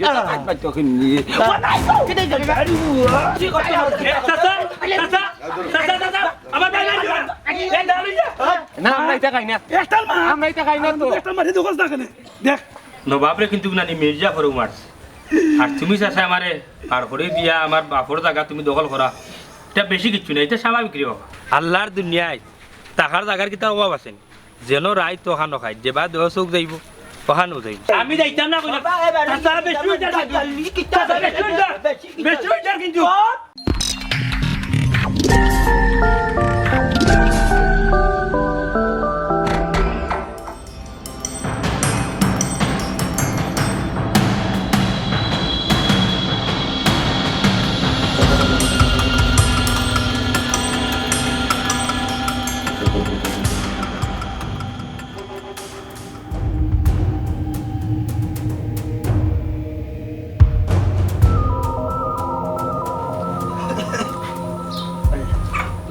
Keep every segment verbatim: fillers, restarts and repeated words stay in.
চাচা, চাচা, চাচা, আমার ভাই নাই। না, আমরা ইতা খাই না। একটা মা। আমরা ইতা খাই না তো। একটা মারি দোকান থাকে না। দেখ। নবাবরে কিন্তু নানি মির্জা ফরু মারছে। আর তুমি চাচা আমারে আর করে দিয়া আমার বাপর জাগা তুমি দখল করা। ইটা বেশি কিচ্ছু না, ইটা স্বাভাবিক রে বাবা। আল্লার দুনিয়াত টাকার জাগার কিতা অভাব আছে নি? যেন রাইত অখানো খাই, যেবা দেহ চোখ যাইবো, অখানো যাইবো। আমি যাইতাম না কইলাম। বাবা, এবার চাচা, বেশি হইতার কিন্তু। চাচা, বেশি হইতার। বেশি হইতার কিন্তু।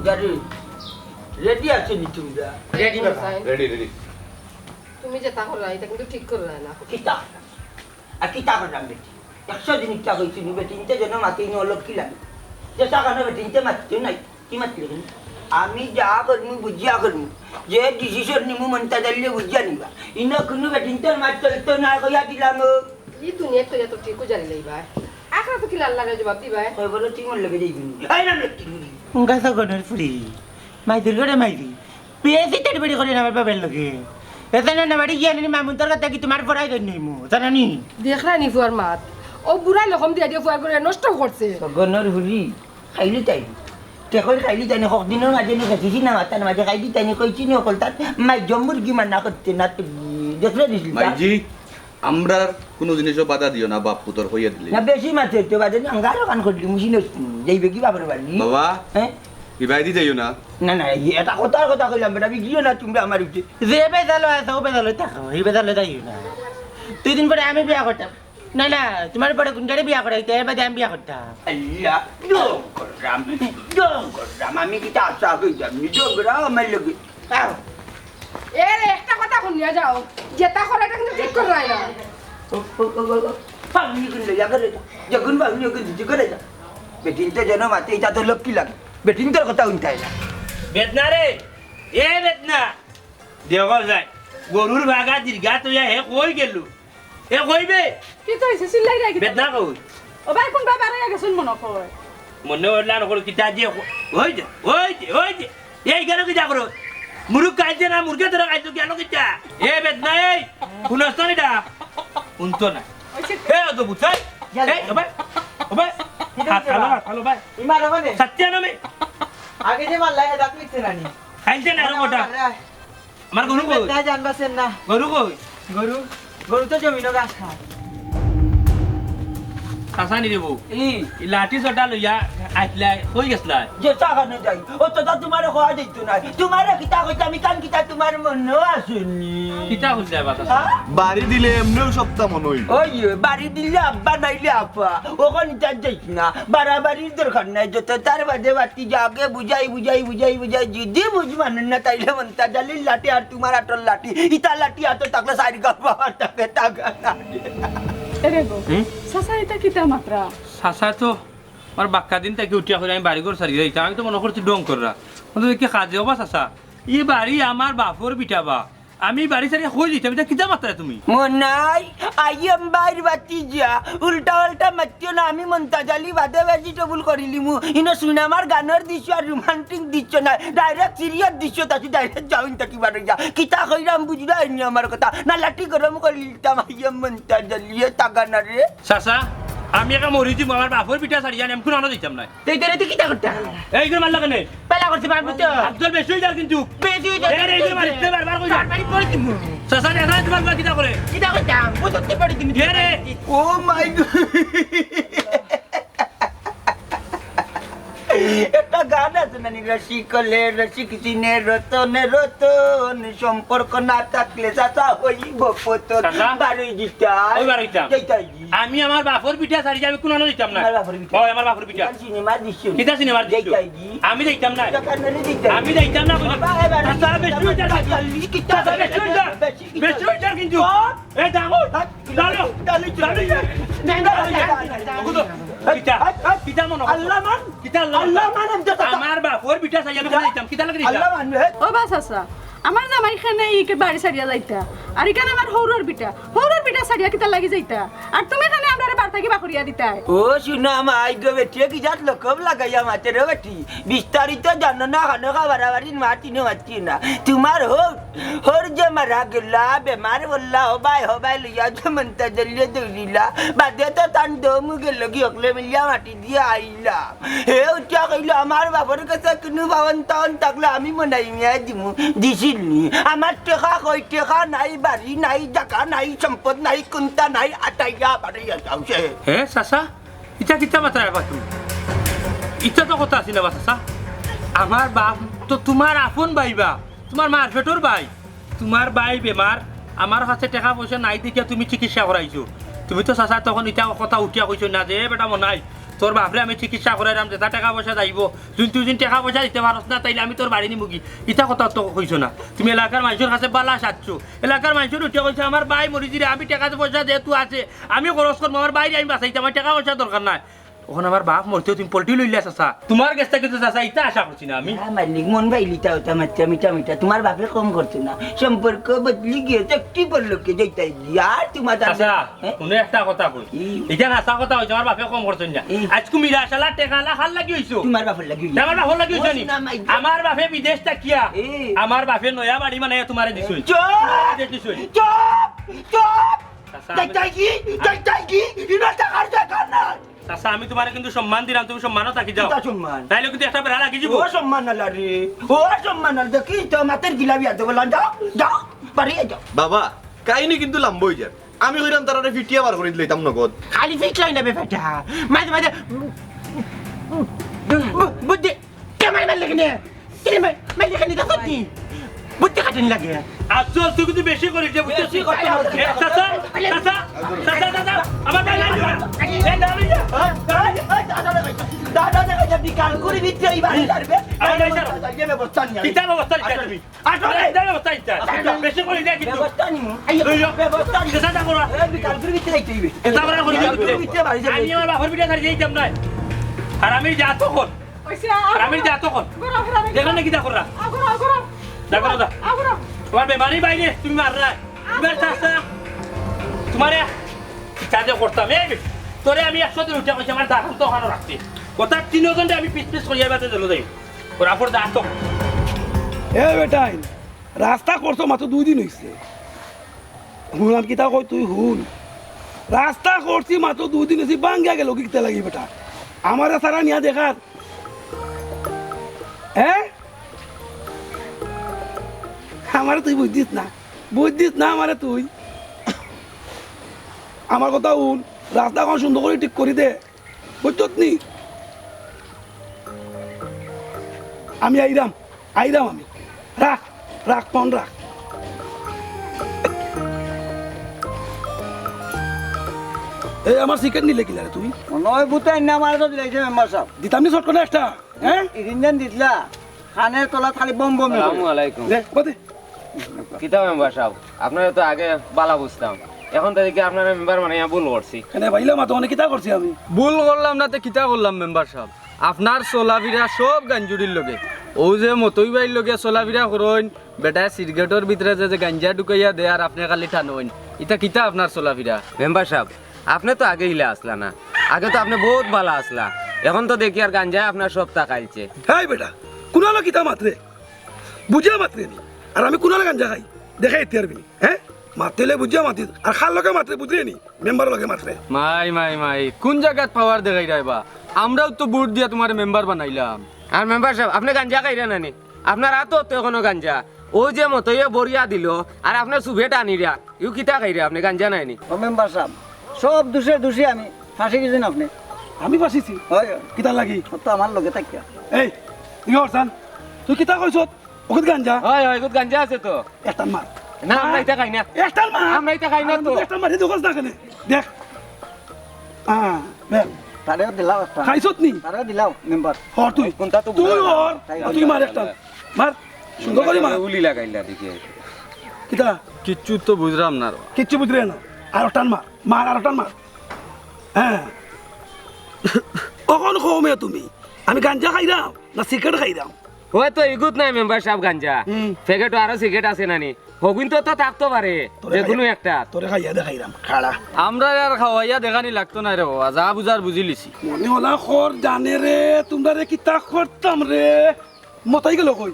গাড়ি রেডি আছে নি তোমরা? রেডি বাবা। Ready, ready. তুমি যেতা কররায়, ইতা কিন্তু ঠিক কররায় না। কিতা? আর কিতা কররাম বেটি? একশো দিন ইচ্ছা কইছি নি বেটি, ইনতে যেন মাতে ইনো অলক্ষী লাগে। যে টাকা না বেটি, ইনতে মাততে নাই। কি মাতলে তুমি? আমি যা করমু, বুঝিয়া করমু। যে ডিসিশন নিমু, মনটা জানলে বুঝিয়া নিবা। ইনো কুনু বেটি, ইনতে মাত চলতো না, কইয়া দিলাম। ই দুনিয়াত তো যত ঠিক জানি লইবা। আখরা তো কিলা আল্লারে জবাব দিবা। কই বলো, তুই মন লগে যাইবি নি? এই না, বেটি। গাছা গনর ফুরি। মাইদুর করে মাইদি। বেশি তেড়বেড়ি করে না আমার বাবার লগে। এতা না, না বাড়ি গিয়া নি মামুন তোর কথা কি তোমার পড়াই দেন নিমু, জানো নি? দেখরা নি ফুয়ার মাত। ও বুড়া লখম দিয়া দিয়া ফুয়ার করে নষ্ট করছে। সগনর হুরি, খাইলি তাই। কে কই খাইলি তাই নি, হক দিনর মাঝে নি খাইছি না, মাতার মাঝে খাইলি তাই নি, কইছি নি, অকল তার মাই জম্বুর কি মানা করতে না, তুই দেখলে দিস নি, তা? মাইজি, আমরার কুনু জিনিসও বাধা দিও না, বাপ পুতর কইয়া দিলে। না, বেশি মাতে তো বাদে না, আঙ্গারো কান করলি, মুশিন হচ্ছে, যাইবে কি বাবার বাড়ি? বাবা, হ্যাঁ? বিবাহ দি যাইও না। না, না, এই এটা কথার কথা কইলাম, বেটা, বিগড়িও না তোমরা আমার উঠে। যে বেজালো আছে, ও বেজালো থাকো, এই বেজালো যাইও না। দুই দিন পরে আমি বিয়া করতাম। না, না, তোমার পরে কোনটারে বিয়া করাইতে, এর বাদে আমি বিয়া করতাম। আল্লাহ, ডং কররাম, ডং কররাম, আমি কিতা আশা কইতাম, ডং কররাম আমার লগে। আও। এ রে, একটা কথা হুনিয়া যাও, যেতা করো ইটা কিন্তু ঠিক কররায় না। ও, ও, ও, ও, ও, পাগলি কিন্তু ইয়া করে যা। যখন পাগলি ওকে দিতে করে যা। বেটিন তো যেন মাতে, ইটা তো লক্ষ্মী লাগে। বেটিন তোর কথা হুনতে হয় না। বেদনা রে, এ বেদনা। দেখো যাই, গরুর বাগা দীর্ঘা তো ইয়া হে কই গেল? এ কইবে? কিতা অইছে? চিল্লাইরায় কিতা? বেদনা কই? ও ভাই, কুনবা বারইয়া গেছইন মনো কয়। মনো অইলা না করি কিতা যে ক-, ওই যে, ওই যে, ওই যে। এই গেল কিতা করো? মুরুগ খাইছে না, মুরগে ধরে খাইছো, গেল কিতা? এ বেদনা, এই, হুনছ না ইটা? হুনতো না। অইছে। এ, অত বুঝাই। এই, ও ভাই, ও ভাই। কিতা হাত অইছে হালো, বা? হাত হালো ভাই। ইমা রবানে। সত্য নামে। আগে যে মারলা, হে দাঁত মিটছে না নি? খাইছে না, আরো মোটা। আরে, আরে। আমার গরু কই? বেটা জান বাঁচেন না। গরু কই? গরু, গরু তো জমিনো ঘাস খায়। চাচা নি রে বউ। ই। ই লাঠি সোটা লইয়া আইছলা, কই গেছলা? যে চা খানো যাই। ও তো তা তোমারে কওয়া যাইতো না। তোমারে কিতা কইতাম, আমি কান কিতা তোমার মনো আছে নি? কিতা কইছলা বা চাচা? হ্যাঁ? বাড়ি দিলে এমনেও সপ্তাহ মনে হইল। ওই, বাড়ি দিলে আব্বা নাইলে আপা। ওখান ইটা যাইস না। বাড়াবাড়ির দরকার নাই। যত তার বাদে বাতি যাকে বুঝাই, বুঝাই, বুঝাই, বুঝাই। যদি বুঝ মানেন না, তাইলে মন্তাজ আলীর লাঠি আর তোমার আটর লাঠি। ইতা লাঠি আতো থাকলে সাইড গাল পাওয়ার থাকে, টাকা না। এরে গো, হুম? চাচা, ইতা কিতা মাতরা? চাচা তো আমার বাক্কা দিন থাকি উঠিয়া কইরা আমি বাড়ি ঘর ছাড়ি যাইতাম। আমি তো মনো করছি ঢং কররা। কিন্তু কি কাজে অবা চাচা? ই বাড়ি আমার বাপর ভিটা বা। আমি বাড়ি ছাড়ি কই যাইতাম? ইতা কিতা মাতরা তুমি? মনাই, আইয়াম বাইর বাতি যা। উল্টা উল্টা মাতিও না, আমি মন্তাজ আলী বাদে ভেজিটেবল করিলিমু। ইনো সিনেমার গানর দৃশ্য আর রোমান্টিক দৃশ্য নায়। ডাইরেক্ট সিরিয়াস দৃশ্য, তাছি ডাইরেক্ট যাও ইন থাকি বারই যা। কিতা কইরাম বুঝরায় নি আমার কথা? না লাঠি গরম করিলিতাম, আইয়াম মন্তাজ আলী, এ তাগা না রে। চাচা, আমি একা মরি দিমু, আমার বাপর ভিটা ছাড়িয়া আমি কুনো আনো যাইতাম নায়। তে ইতারে তুই কিতা করতা? এই করে মারলা কেনে? পেলা করছি, মারবো তো। আফজল বেশি অই যার কিন্তু। বেশি অই যার। এ রে, এই করে মারিস, তে বারবার কই যা। বারবারই কই দিমু। চাচা, দেখা যায় তোমার বুয়া কিতা করে? কিতা করতাম? ও তো তুই পড়ে দিমু। এ রে। Oh my God। গান আছে না নি, রসিকলে রসিক চিনে রতনে রতন, সম্পর্ক না থাকলে চাচা হইব পতন। চাচা? বারোই দিতা। ওই বারোইতাম। যেতাই জি। আমি আমার বাপর পিঠা ছাড়ি আমি কুনানো দিতাম না। আমার বাপর পিঠা। ওই আমার বাপর পিঠা। সিনেমা দিচ্ছ। কিতা সিনেমার দৃশ্য? যেতাই জি। আমি দেখতাম না। দোকানে দিতাই। আমি দেখতাম না, বুঝলি? বাবা, এবার চাচা, বেশি হইতাম না। কিতা চাচা, বেশি হইতাম। বেশি কিতা? বেশি হইতাম কিন্তু। এই দেখো, দাঁড়াও, দাঁড়াও, দাঁড়াও। কিতা? কিতা মনে করো? আল্লাহ মান? কিতা আল্লাহ মান? আল্লাহ মান, আমি তো আমার বাপর পিঠা ছাড়ি আমি কুনানো দিতাম। কিতা লাগি দিতাম? আল্লাহ মান, হে? ও বা চাচা, আমার জামাই খানে ইকে বাড়ি ছাড়িয়া যাইতা। আর ইখান আমার হউরর পিঠা। হউরর পিঠা ছাড়িয়া কিতা লাগি যাইতা? আর তুমি খানে আমরারে বার থাকি বার করিয়া দিতায়। ও শুনো, আমার আইগো বেটি, কি জাত লকব লাগাইয়া মাতের বেটি? বিস্তারিত জানো না, খানো খাবার আবার মাতি না, মাতি না। তোমার হউর হউর যে মারা গেলা, বেমার বললা, হবাই হবাই লইয়া যে মন্তা জলিয়ে দৌড়িলা, বাদে তো তান দমু গেল কি হকলে মিলিয়া মাটি দিয়া আইলা। হে উঠিয়া কইলো, "আমার বাপর কাছে কুনু পাওন তাওন থাকলে আমি মনাই মিয়া দিমু।" দিছিল নি? আমার টেকা কই? টেকা নাই, বাড়ি নাই, জাগা নাই, সম্পদ নাই, কুন্তা নাই, আটাইয়া বাড়াইয়া যাও সে। হে চাচা, ইতা কিতা মাতরায় বা তুমি? ইতা তো কথা আছিল না বা চাচা। আমার বাপ তো তোমার আপন ভাই বা, তোমার মার পেটর ভাই। তোমার ভাই বেমার, আমার কাছে টেকা পয়সা নাই দেখিয়া তুমি চিকিৎসা করাইছো। তুমি তো চাচা তখন ইতা কথা উঠিয়া কইছো না যে, "এ বেটা মনাই, তোর বাপরে আমি চিকিৎসা করাইরাম, যেতা টেকা পয়সা যাইবো, যদি তুই যদি টেকা পয়সা দিতে পারস না, তাইলে আমি তোর বাড়ি নিমুগি।" ইতা কথা তো কইছো না। তুমি এলাকার মানষর কাছে বালা সাজছো। এলাকার মানষর উঠিয়া কইছো, "আমার ভাই মরি যিরে, আমি টেকা পয়সা যেহেতু আছে, আমি খরচ করমু, আমার ভাইরে আমি বাঁচাইতাম, আমার টেকা পয়সা দরকার নাই।" অখন আমার বাপ মরতেও তুমি পল্টি লইলা চাচা। তোমার গেছ থাকি তো চাচা ইতা আশা করছি না আমি। না মালিক, মন ভাই লিতা ওটা মাত্রা মিঠা মিঠা। তোমার বাপে কম করছে না, সম্পর্ক বদলি গিয়ে একটি বললো কে যেটাই গিয়া আর তোমার চাচা, হ্যাঁ? কোনো একটা কথা কই। কি? এটা হাছা কথা কইছো, আমার বাপে কম করছে না। এই। আজকু মিরা শালা টেকালা খার লাগি হইছো। তোমার বাপর লাগি হইছো। আমার বাপর লাগি হইছো নি? না, মাই। আমার বাপে বিদেশ থাকিয়া, এই। আমার বাপে নয়া বাড়ি বানাইয়া তোমারে দিছইন। চুপ! বিদেশ দিছইন। চুপ! চুপ! চাচা, আমি যাইতাই কি? যাইতাই কি? ইনো টাকার দরকার নাই। চাচা, আমি তোমারে কিন্তু সম্মান দিলাম, তুমি সম্মানও থাকি যাও। কিতা সম্মান? নাইলে কিন্তু একটা বেড়া লাগি যাইবো। ও সম্মান আলা রে, ও সম্মান আলা, দেখি তো মাতের গিলা বিয়া দেবো, যাও, যাও, বাড়ি যাও। বাবা, কাহিনী কিন্তু লম্বা হই যায়। আমি কইলাম তারারে ফিটিয়া বার করি দিলাইতাম নগদ। খালি ফিট লাই না বে বেটা, মাঝে মাঝে বু-, বুদ্ধি, কে মারি মারলে কেনে? কে মারি মারলে কেনে? দেখো নি? বুদ্ধি খাটানি লাগে। আফসোস, তুই কিন্তু বেশি করিস রে, বুঝছিস? বেশি কথা বলছিস। এ, চাচা, চাচা, চাচা, চাচা, আমার ভাই লাগবে না। এ, দাঁড়া, দাঁড়া। দাদা, দাদা, দাদা, বিকাল করে ভিতরে এই বাড়ি ছাড়বে। আমার ভাই ছাড়ো। ব্যবস্থা নিয়ে আমি। কিতা ব্যবস্থা নিয়ে তুমি? আসলে এটা ব্যবস্থা নিতে হয়। আচ্ছা। বেশি করে এটা কিন্তু। ব্যবস্থা নিমু। এই, এই, ব্যবস্থা নিমু। এটা যা করো। এই, কালকের ভিতরে আইতে হইবে। এটা করে করি কালকের ভিতরে বাড়ি যাবে। আমি আমার বাপর পিঠা ছাড়ি যাইতাম না। আর আমি যা তখন। ওই সে, আর আমি যা তখন। ঘুরো, ঘুরো, ঘুরো। দেখো না কিতা কররা? আ, ঘুরো, ঘুরো। দেখো না, দা। আ, ঘুরো। তোমার বেমারি বাইরে, তুমি মাররা। এবার চাচা, তোমারে চাচা করতাম। এই, তোরে আমি একশো দিন উঠে কইছি, আমার দাঁড়ান তো ওখানে রাখতে। ওটার তিনজনরে আমি পিস পিস করিয়া বাতে দিল দেই। ওরা পর দাঁড়ান তো। এ বেটাইন, রাস্তা করছো মাত্র দুই দিন হইছে। হুন, আমি কিতা কই তুই হুন। রাস্তা করছি মাত্র দুই দিন হইছে, ভাঙ্গিয়া গেল কিতা লাগি বেটা? আমারে সারা নিয়া দেখার। হ্যাঁ? আমারে তুই বুঝছিস না, বুঝছিস না আমারে তুই। আমার কথা হুন, রাস্তা এখন সুন্দর করি ঠিক করি দে। বুঝছত নি? আমি আইরাম, আইরাম আমি। রাখ, রাখ, ফোন রাখ। এই আমার সিগারেট নিলে কিলা রে তুই? মনে হয় বুতাই না মারা তো দিলাইছে মেম্বার সাহেব। দিতাম নি শর্ট করে একটা, হ্যাঁ? ইঞ্জিন দিতলা, খানের তলা খালি বম বম। আসসালামু আলাইকুম। দে, বাদে। কিতা মেম্বার সাহেব, আপনারে তো আগে বালা বুঝতাম, এখন তো দেখি আপনারে মেম্বার বানাইয়া ভুল করছি। কেনে ভাইলা মাতো, অনেক কিতা করছি আমি? ভুল করলাম না তে কিতা করলাম মেম্বার সাহেব? আপনার চলাফিরা সব গাঞ্জুড়ির লগে। ও যে মতই ভাইর লগে চলাফিরা করইন, বেটায় সিগারেটর ভিতরে যে, যে গাঞ্জা ঢুকাইয়া দেয় আর আপনে খালি টানইন, ইতা কিতা আপনার চলাফিরা? মেম্বার সাহেব, আপনে তো আগে ইলা আসলা না, আগে তো আপনে বহুত বালা আসলা, এখন তো দেখি আর গাঞ্জায় আপনার সব তাকাইছে। হেই বেটা, কুনালো কিতা মাতরে? বুঝিয়া মাতরে নি। আর আমি কুনালো গাঞ্জা খাই? দেখাই ইতে পারবি নি, হ্যাঁ? মাতলে বুঝিয়া মাতিস, আর খার লগে মাতরে বুঝরে নি, মেম্বার লগে মাতরে। মাই, মাই, মাই, কোন জাগাত পাওয়ার দেখাইরায় বা? আমরাও তো ভোট দিয়া তোমারে মেম্বার বানাইলাম। আর মেম্বার সাহেব, আপনে গাঞ্জা খাইরা না নি? আপনার আতো তো এখনো গাঞ্জা। ও যে মতইয়ে বরিয়া দিল, আর আপনার সুফে টানিরা, ইউ কিতা খাইরা, আপনে গাঞ্জা নায় নি? ও মেম্বার সাহেব, সব দোষে দোষী আমি, ফাঁসি গেছেন আপনে। আমি ফাঁসিছি? হয়, হয়। কিতার লাগি? ও তো আমার লগে থাকিয়া। এই, ইগু অরসান, তুই কিতা কইছত? অগুত গাঞ্জা? অয়, অয়, অগুত গাঞ্জা আছে তো। একটান মার। না, আমরা ইতা খাই না। একটান মার। আমরা ইতা খাই না তো। একটান মার, এই দেখোস না কেনে? দেখ। হ্যাঁ, দেখ। তারেও দিলাও একটা। খাইছত নি? তারেও দিলাও, মেম্বার। হর তুই। কোনটা তো তুই বুঝলাম না। হর, তাই তুই মার একটান। মার। সুন্দর করি মার। উলি লাগাইলা দেখি। কিতা? কিচ্ছু তো বুঝলাম না রে। কিচ্ছু বুঝলে না। আর টান মার। মার আর টান মার। হ্যাঁ। অখন কও মিয়া তুমি, আমি গাঞ্জা খাইরাম না সিগারেট খাইরাম? অয় তো ইগুত নাই মেম্বার সাব গাঞ্জা। হুম। প্যাকেটো আরো সিগারেট আছে নানি? হগুইন তো, তো থাকতো পারে, তোরে যে কোনো খাইয়া, একটা। তোরে খাইয়া দেখাইরাম, খাড়া। আমরারে আর খাওয়াইয়া দেখানি লাগতো নায় রে বাবা, যা বুঝার বুঝিলিছি। মনে অলা খর জানে রে, তুমরারে কিতা করতাম রে। মতই গেল কই?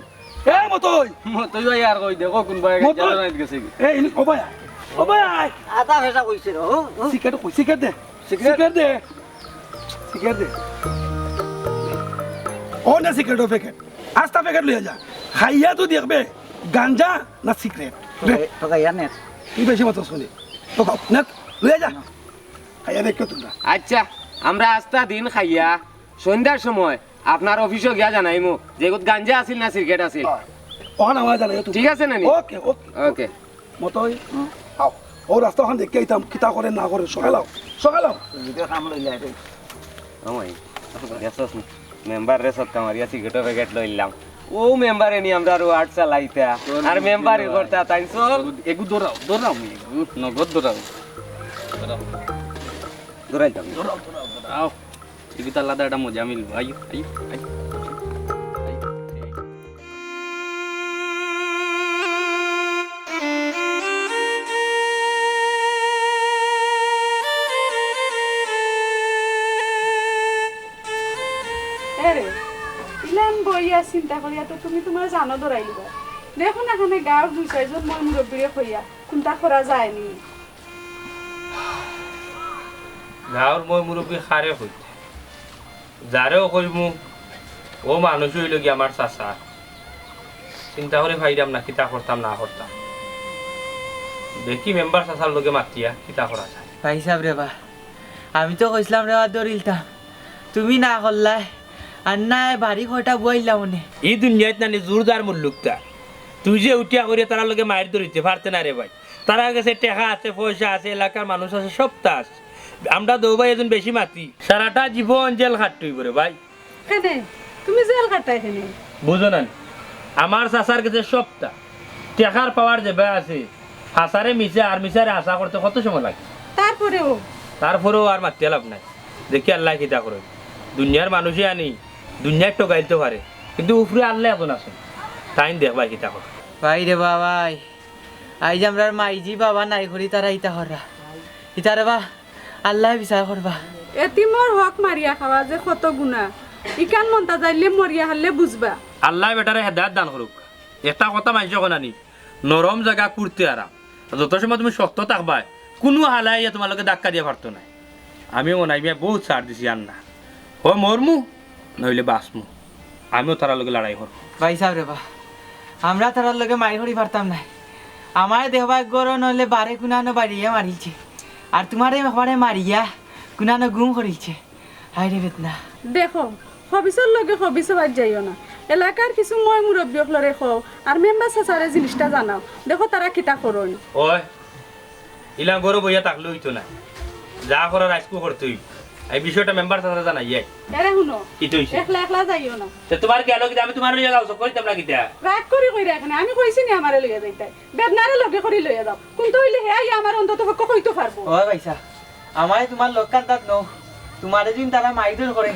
এ মতই! মতই ভাই আর কই, দেখো কোন ভাই মতই! জানো না আজকে সিগারেট। এ, ইনি, ও ভাই আয়, ও ভাই আয়। আধা ভেজা কইছে রে, ও, ও। সিগারেট কই? সিগারেট দে। সিগারেট? সিগারেট দে। সিগারেট দে। ও না সিগারেট, ও প্যাকেট। আস্তা প্যাকেট লইয়া যা। খাইয়া তো দেখবে, গাঞ্জা না সিগারেট। নে। তো খাইয়া নে। তুই বেশি মাতস কেনে? তো খাও, নে, লইয়া যা। খাইয়া দেখো তোমরা। আচ্ছা, আমরা আস্তা দিন খাইয়া সন্ধ্যার সময় আপনার অফিসো গিয়া জানাইমু যে এগুত গাঞ্জা আছিল না সিগারেট আছিল। অখান আমার জানাইও তুমি। ঠিক আছে না নি? ওকে, ওকে। ওকে। মতই, আও। ও রাস্তা অখান দেখি আইতাম, কিতা করে না করে, সকাল আও, সকাল আও। ভিডিও কাম লইলে আইবে। ওই, দেখছস নি? মেম্বাররে ছক্কা মারিয়া সিগারেটর প্যাকেট লইলাম। ও মেম্বারে নি আমরার ওয়ার্ড চালাইতা। আর মেম্বারি করতা, তাইন চল। এগু দৌড়াও, দৌড়াও মি, এগু নগদ দৌড়াও। দৌড়াও। দৌড়াইতাম। দৌড়াও, দৌড়াও, দৌড়াও। এগুত আলাদা একটা মজা মিলবো। আইও, আইও, আইও। এরে, ইলান বইয়া চিন্তা করিয়া তো তুমি তুমার জানো দৌড়াইলিবা। দেখো না, এখানে গাঁওর দুই চাইরজন ময় মুরব্বিরে কইয়া কুনটা করা যায়নি। গাঁওর ময় মুরব্বি কারে কইতে? যারেও কইমু, ও মানুষ অইলো গি আমার চাচা। চিন্তা করি পাইরাম না, কিতা করতাম না করতাম। দেখি মেম্বার চাচার লগে মাতিয়া কিতা করা যায়। ভাইসাব রে বা, আমি তো কইছলাম রে বা দৌড়িলতাম, তুমি না করলায়, আর না বাড়ি কয়টা বইলাম মনে। ই দুনিয়াত নানি জোর যার মুল্লুকটা। তুই যে উঠিয়া করিয়া তারার লগে মাইর ধরিতে পারতে না রে ভাই। তারার গেছে টেকা আছে, পয়সা আছে, এলাকার মানুষ আছে, সবতা আছে। আমরা দৌ ভাই এজন বেশি মাতি। সারাটা জীবন জেল খাটতে অইবো রে ভাই। কেনে? তুমি জেল খাটায় কেনে? বুঝো না নি? আমার চাচার গেছে সবতা। টেকার পাওয়ার যেবা আছে, হাছারে মিছা আর মিছারে হাছা করতে কত সময় লাগে? তারপরেও? তারপরেও আর মাতিয়া লাভ নাই। দেখি আল্লায় কিতা করে। দুনিয়ার মানুষে আনি, দুনিয়ার ঠগাইলতো পারে। কিন্তু উপরে আল্লায় একজন আছইন। তাইন দেখবায় কিতা করে। ভাই রে বা ভাই, আইজ আমরার মাইজি বাবা নাই করি তারা ইতা কররা। ইতা রে বা, আল্লায় বিচার করবা। এতিমর হক মারিয়া খাওয়া যে কত গুনা, ইখান মন্তাজ আইলে মরিয়া হারলে বুঝবা। আল্লায় বেটারে হেদায়েত দান করুক। একটা কথা মানষে কয় না নি, নরম জাগা কুড়তে আরাম। যত সময় তুমি শক্ত থাকবায়, কুনু হালায় ইয়া তুমার লগে ধাক্কা দিয়া পারতো নায়। আমিও মনাই মিয়া বউত ছাড় দিছি আর না। অয় মরমু, নইলে বাঁচমু। আমিও তারার লগে লড়াই করমু। ভাইসাব রে বা, আমরা তারার লগে মাইর করি পারতাম নায়। আমারে দেখবায় গরো নইলে বারে কুনানো বাড়িয়া মারিলছে। আর তুমারে একবারে মারিয়া কুনানো গুম করিলছে। হায় রে বেদনা। দেখো, খবিছর লগে খবিছ অইবার যাইও না। এলাকার কিছু ময় মুরব্বি অকলরে কও, আর মেম্বার চাচারে জিনিসটা জানাও। দেখো তারা কিতা করইন। অয়, ইলা গরো বইয়া থাকলে অইতো নায়। যা করার আইজকু করতে অইবো। এই বিষয়টা মেম্বার চাচারে জানাইয়াই। এরে হুনো, কিতা অইছে? একলা একলা যাইও না। তে তুমার কিতা লগে আমি তুমারে লইয়া যাও, চক্কর দিতাম না কিতা? রাগ করি কইরা কেনে, আমি কইছি নি আমারে লইয়া যাইতায়। বেদনারে লগে করি লইয়া যাও। কুন্তা অইলে হে আইয়া আমারে অন্তত পক্ষে কইতো পারবো। ও ভাইসাব, আমারে তুমার লগে কান্দাত নও। তুমারে যদি তারা মাইর ধর করে,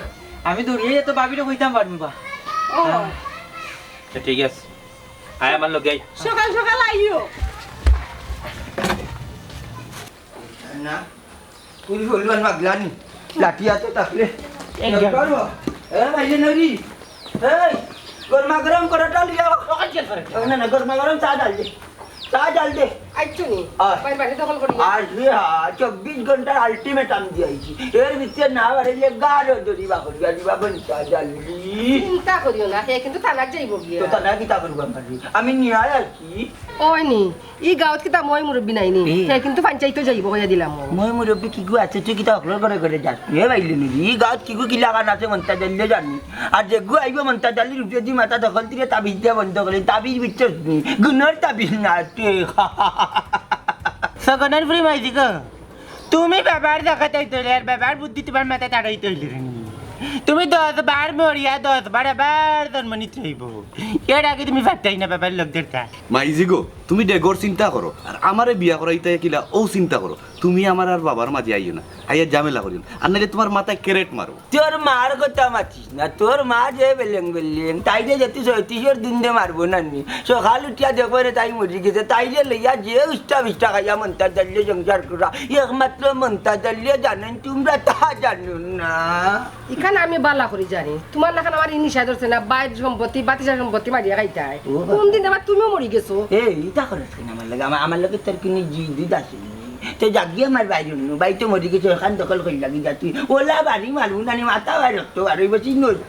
আমি দৌড়িয়া তো ভাবিরে কইতাম পারমু বা। ও। হ্যাঁ। আচ্ছা, ঠিক আছে। আয় আমার লগে আয়। সকাল সকাল আইও। না, তুই হইল না গলানি। লাঠি আছে তাহলে। এ, মাইলে নরি। এই, গরমা গরম করাটা লিয়া। সকাল চেঞ্জ করে। না, না, গরমা গরম চা ডাল দে। চা ডাল দে। আইছো নি? আয়। ভাই, বাড়ি দখল করি। আর হে হা, চব্বিশ ঘন্টার আলটিমেটাম দিয়াইছি। এর ভিতরে না বাড়াইলে গাড়ো দড়ি বাকরি গাড়ি বা বনতা জালি। চিন্তা করিও না, হে কিন্তু থানাত যাইবো গিয়া। তো থানাত কিতা করবো আমার? আমি নিয়ায় আর কি। ওই নি, ই গাঁওত কিতা ময় মুরব্বি নাই নি? হে কিন্তু পঞ্চায়েতো যাইবো, কইয়া দিলাম। ময় মুরব্বি কিগু আছে, তুই কিতা অকলর ঘরে ঘরে যাস? হে বাইলে নি, ই গাঁওত কিগু কিলাখান আছে মন্তাজ আলীয়ে জানি। আর যেগু আইবো মন্তাজ আলীর উপরেদি মাথা দখল দিলে তাবিজ দিয়া বন্ধ করে, তাবিজ বিচ্ছস নি, গুনর তাবিজ না, তুই। সগনর ফুরি মাইজি গো, তুমি বাবার জাগাত আইতে অইলে আর বাবার বুদ্ধি তুমার মাথাত আড়াইতে অইলে রে নি। তুমি দশ বার মরিয়া দশ বার আবার জন্ম নিতে অইবো। এর আগে তুমি পারতায় না বাবার লগ ধরতা। মাইজি গো, তুমি ডেগর চিন্তা করো, আর আমারে বিয়া করাইতায় কিলা অউ চিন্তা করো। তুমি আমার আর বাবার মাঝে আইও না, আইয়া ঝামেলা করিও না, আর নাইলে তুমার মাথায় ক্যারেট মারবো। তোর মার কথা মাতিস না, তোর মা যে বেলেং বেলেং, তাইরে যেতি ছয়ত্রিশর দিন দে মারবো না নি। সকাল উঠিয়া দেখবো রে তাই মরি গেছে, তাইরে লইয়া যে উষ্টা বিষ্টা খাইয়া মন্তাজ আলীয়ে সংসার করা, একমাত্র মন্তাজ আলীয়ে জানইন, তুমরা তা জানো না। ইখান আমি বালা করি জানি, তুমার লাখান আমার ই নিশা ধরছে না, বাইর সম্পত্তি, বাতিজার সম্পত্তি মারিয়া খাইতায়। ও বাবা। কোন দিন আবার তুমিও মরি গেছো? এ, ইতা করস কেনে আমার লগে? আমার, আমার লগে তোর কুনু জিদ আছে নি? তে যাগি আমার বাইর অইলো, বাড়িত মরি গেছে, অখান দখল করি লাগি যা তুই। ওলা বাড়ি মারবো না নি, মাথা বাড়ি রক্ত বাড়ি, বেশি নড়বি।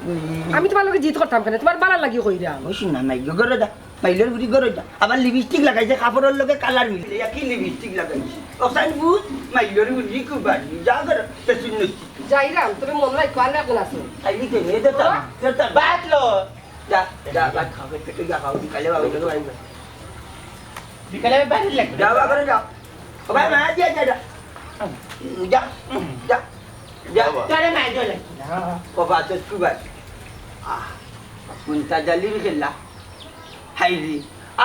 আমি তুমার লগে জিদ করতাম কেনে? তুমার বালা লাগি কইরাম। ওই শুন না, মাইগো, ঘরো যা। মাইলর বুড়ি ঘরো যা। আবার লিপস্টিক লাগাইছে, কাপড়র লগে কালার মিলে। ইয়া কি লিপস্টিক লাগাইছে? অসান বুঝ, মাইলর বুড়ি খুব বাড়ি। যা ঘরো, বেশি নড়বি। যাইরাম, তবে মনো রাখো, আর একজন আছে। আইলি কেনে? এ ধরতাম, ধরতাম। বাদ লো। যা, যা, ভাত খাও, পেটে যা খাও, বিকালে বাবা, বিকালে বাবা। বিকালে বাড়ি লাগবে। যা, বাবা, করে যাও। ও ভাই, মা, যা, যা, যা। যা, যা, যা। বাবা। তোরে মা, যা, যা। ও বাবা, তো তুই ভাই। আহ, মন্তাজ আলীর খেলা। হাই রে,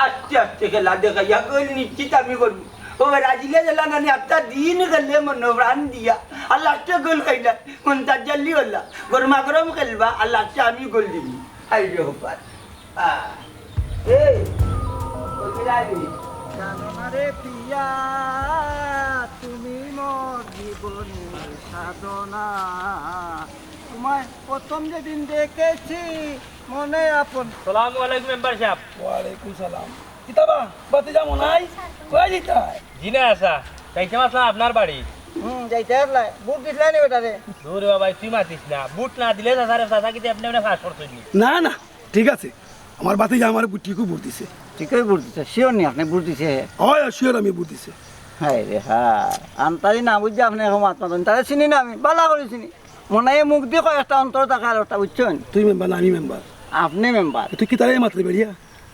আস্তে আস্তে খেলা দেখাইয়া গোল নিশ্চিত আমি করবো। ও ভাই, রাজিলে গেলা না নি, আটটা দিন খেলে মনো প্রাণ দিয়া। আর লাস্টে গোল খাইলা, মন্তাজ আলী ওলা। গরমা গরম খেলবা, আর লাস্টে আমি গোল দিমু। হাই রে, ও ভাই। আহ, এই, কইরা রে। জানো না রে পিয়া, তুমি মোর জীবনের সাধনা। তোমায় প্রথম যেদিন দেখেছি, মনে আপন। সালামু আলাইকুম মেম্বার সাব। ওয়ালাইকুম সালাম। কিতা বা, ভাতিজা মনাই? কই যাইতায়? জি না, চাচা। যাইতাম আছলাম আপনার বাড়ি। হুম, যাইতায় আছলায়। ভোট দিছলায় নি বেটারে? দূর বাবা, তুই মাতিস না। ভোট না দিলে চাচারে, চাচা কিতা এমনে এমনে পাস করছইন নি? না, না, ঠিক আছে। আমার ভাতিজা আমারে ভোট, ঠিকউ ভোট দিছে। ঠিকউ ভোট দিছে? Sure নি আপনে ভোট দিছে? অয়, sure আমি ভোট দিছে। হায় রে হায়, আন্তাজি না বুঝিয়া আপনে অখন মাত মাতইন। তারে চিনি না আমি, বালা করি চিনি। মনাইয়ে মুখদি কয় একটা, অন্তরো থাকে আরোকটা, বুঝছইন? তুই মেম্বার না আমি মেম্বার? আপনে মেম্বার। তুই কিতারে মাতরে বেড়িয়া?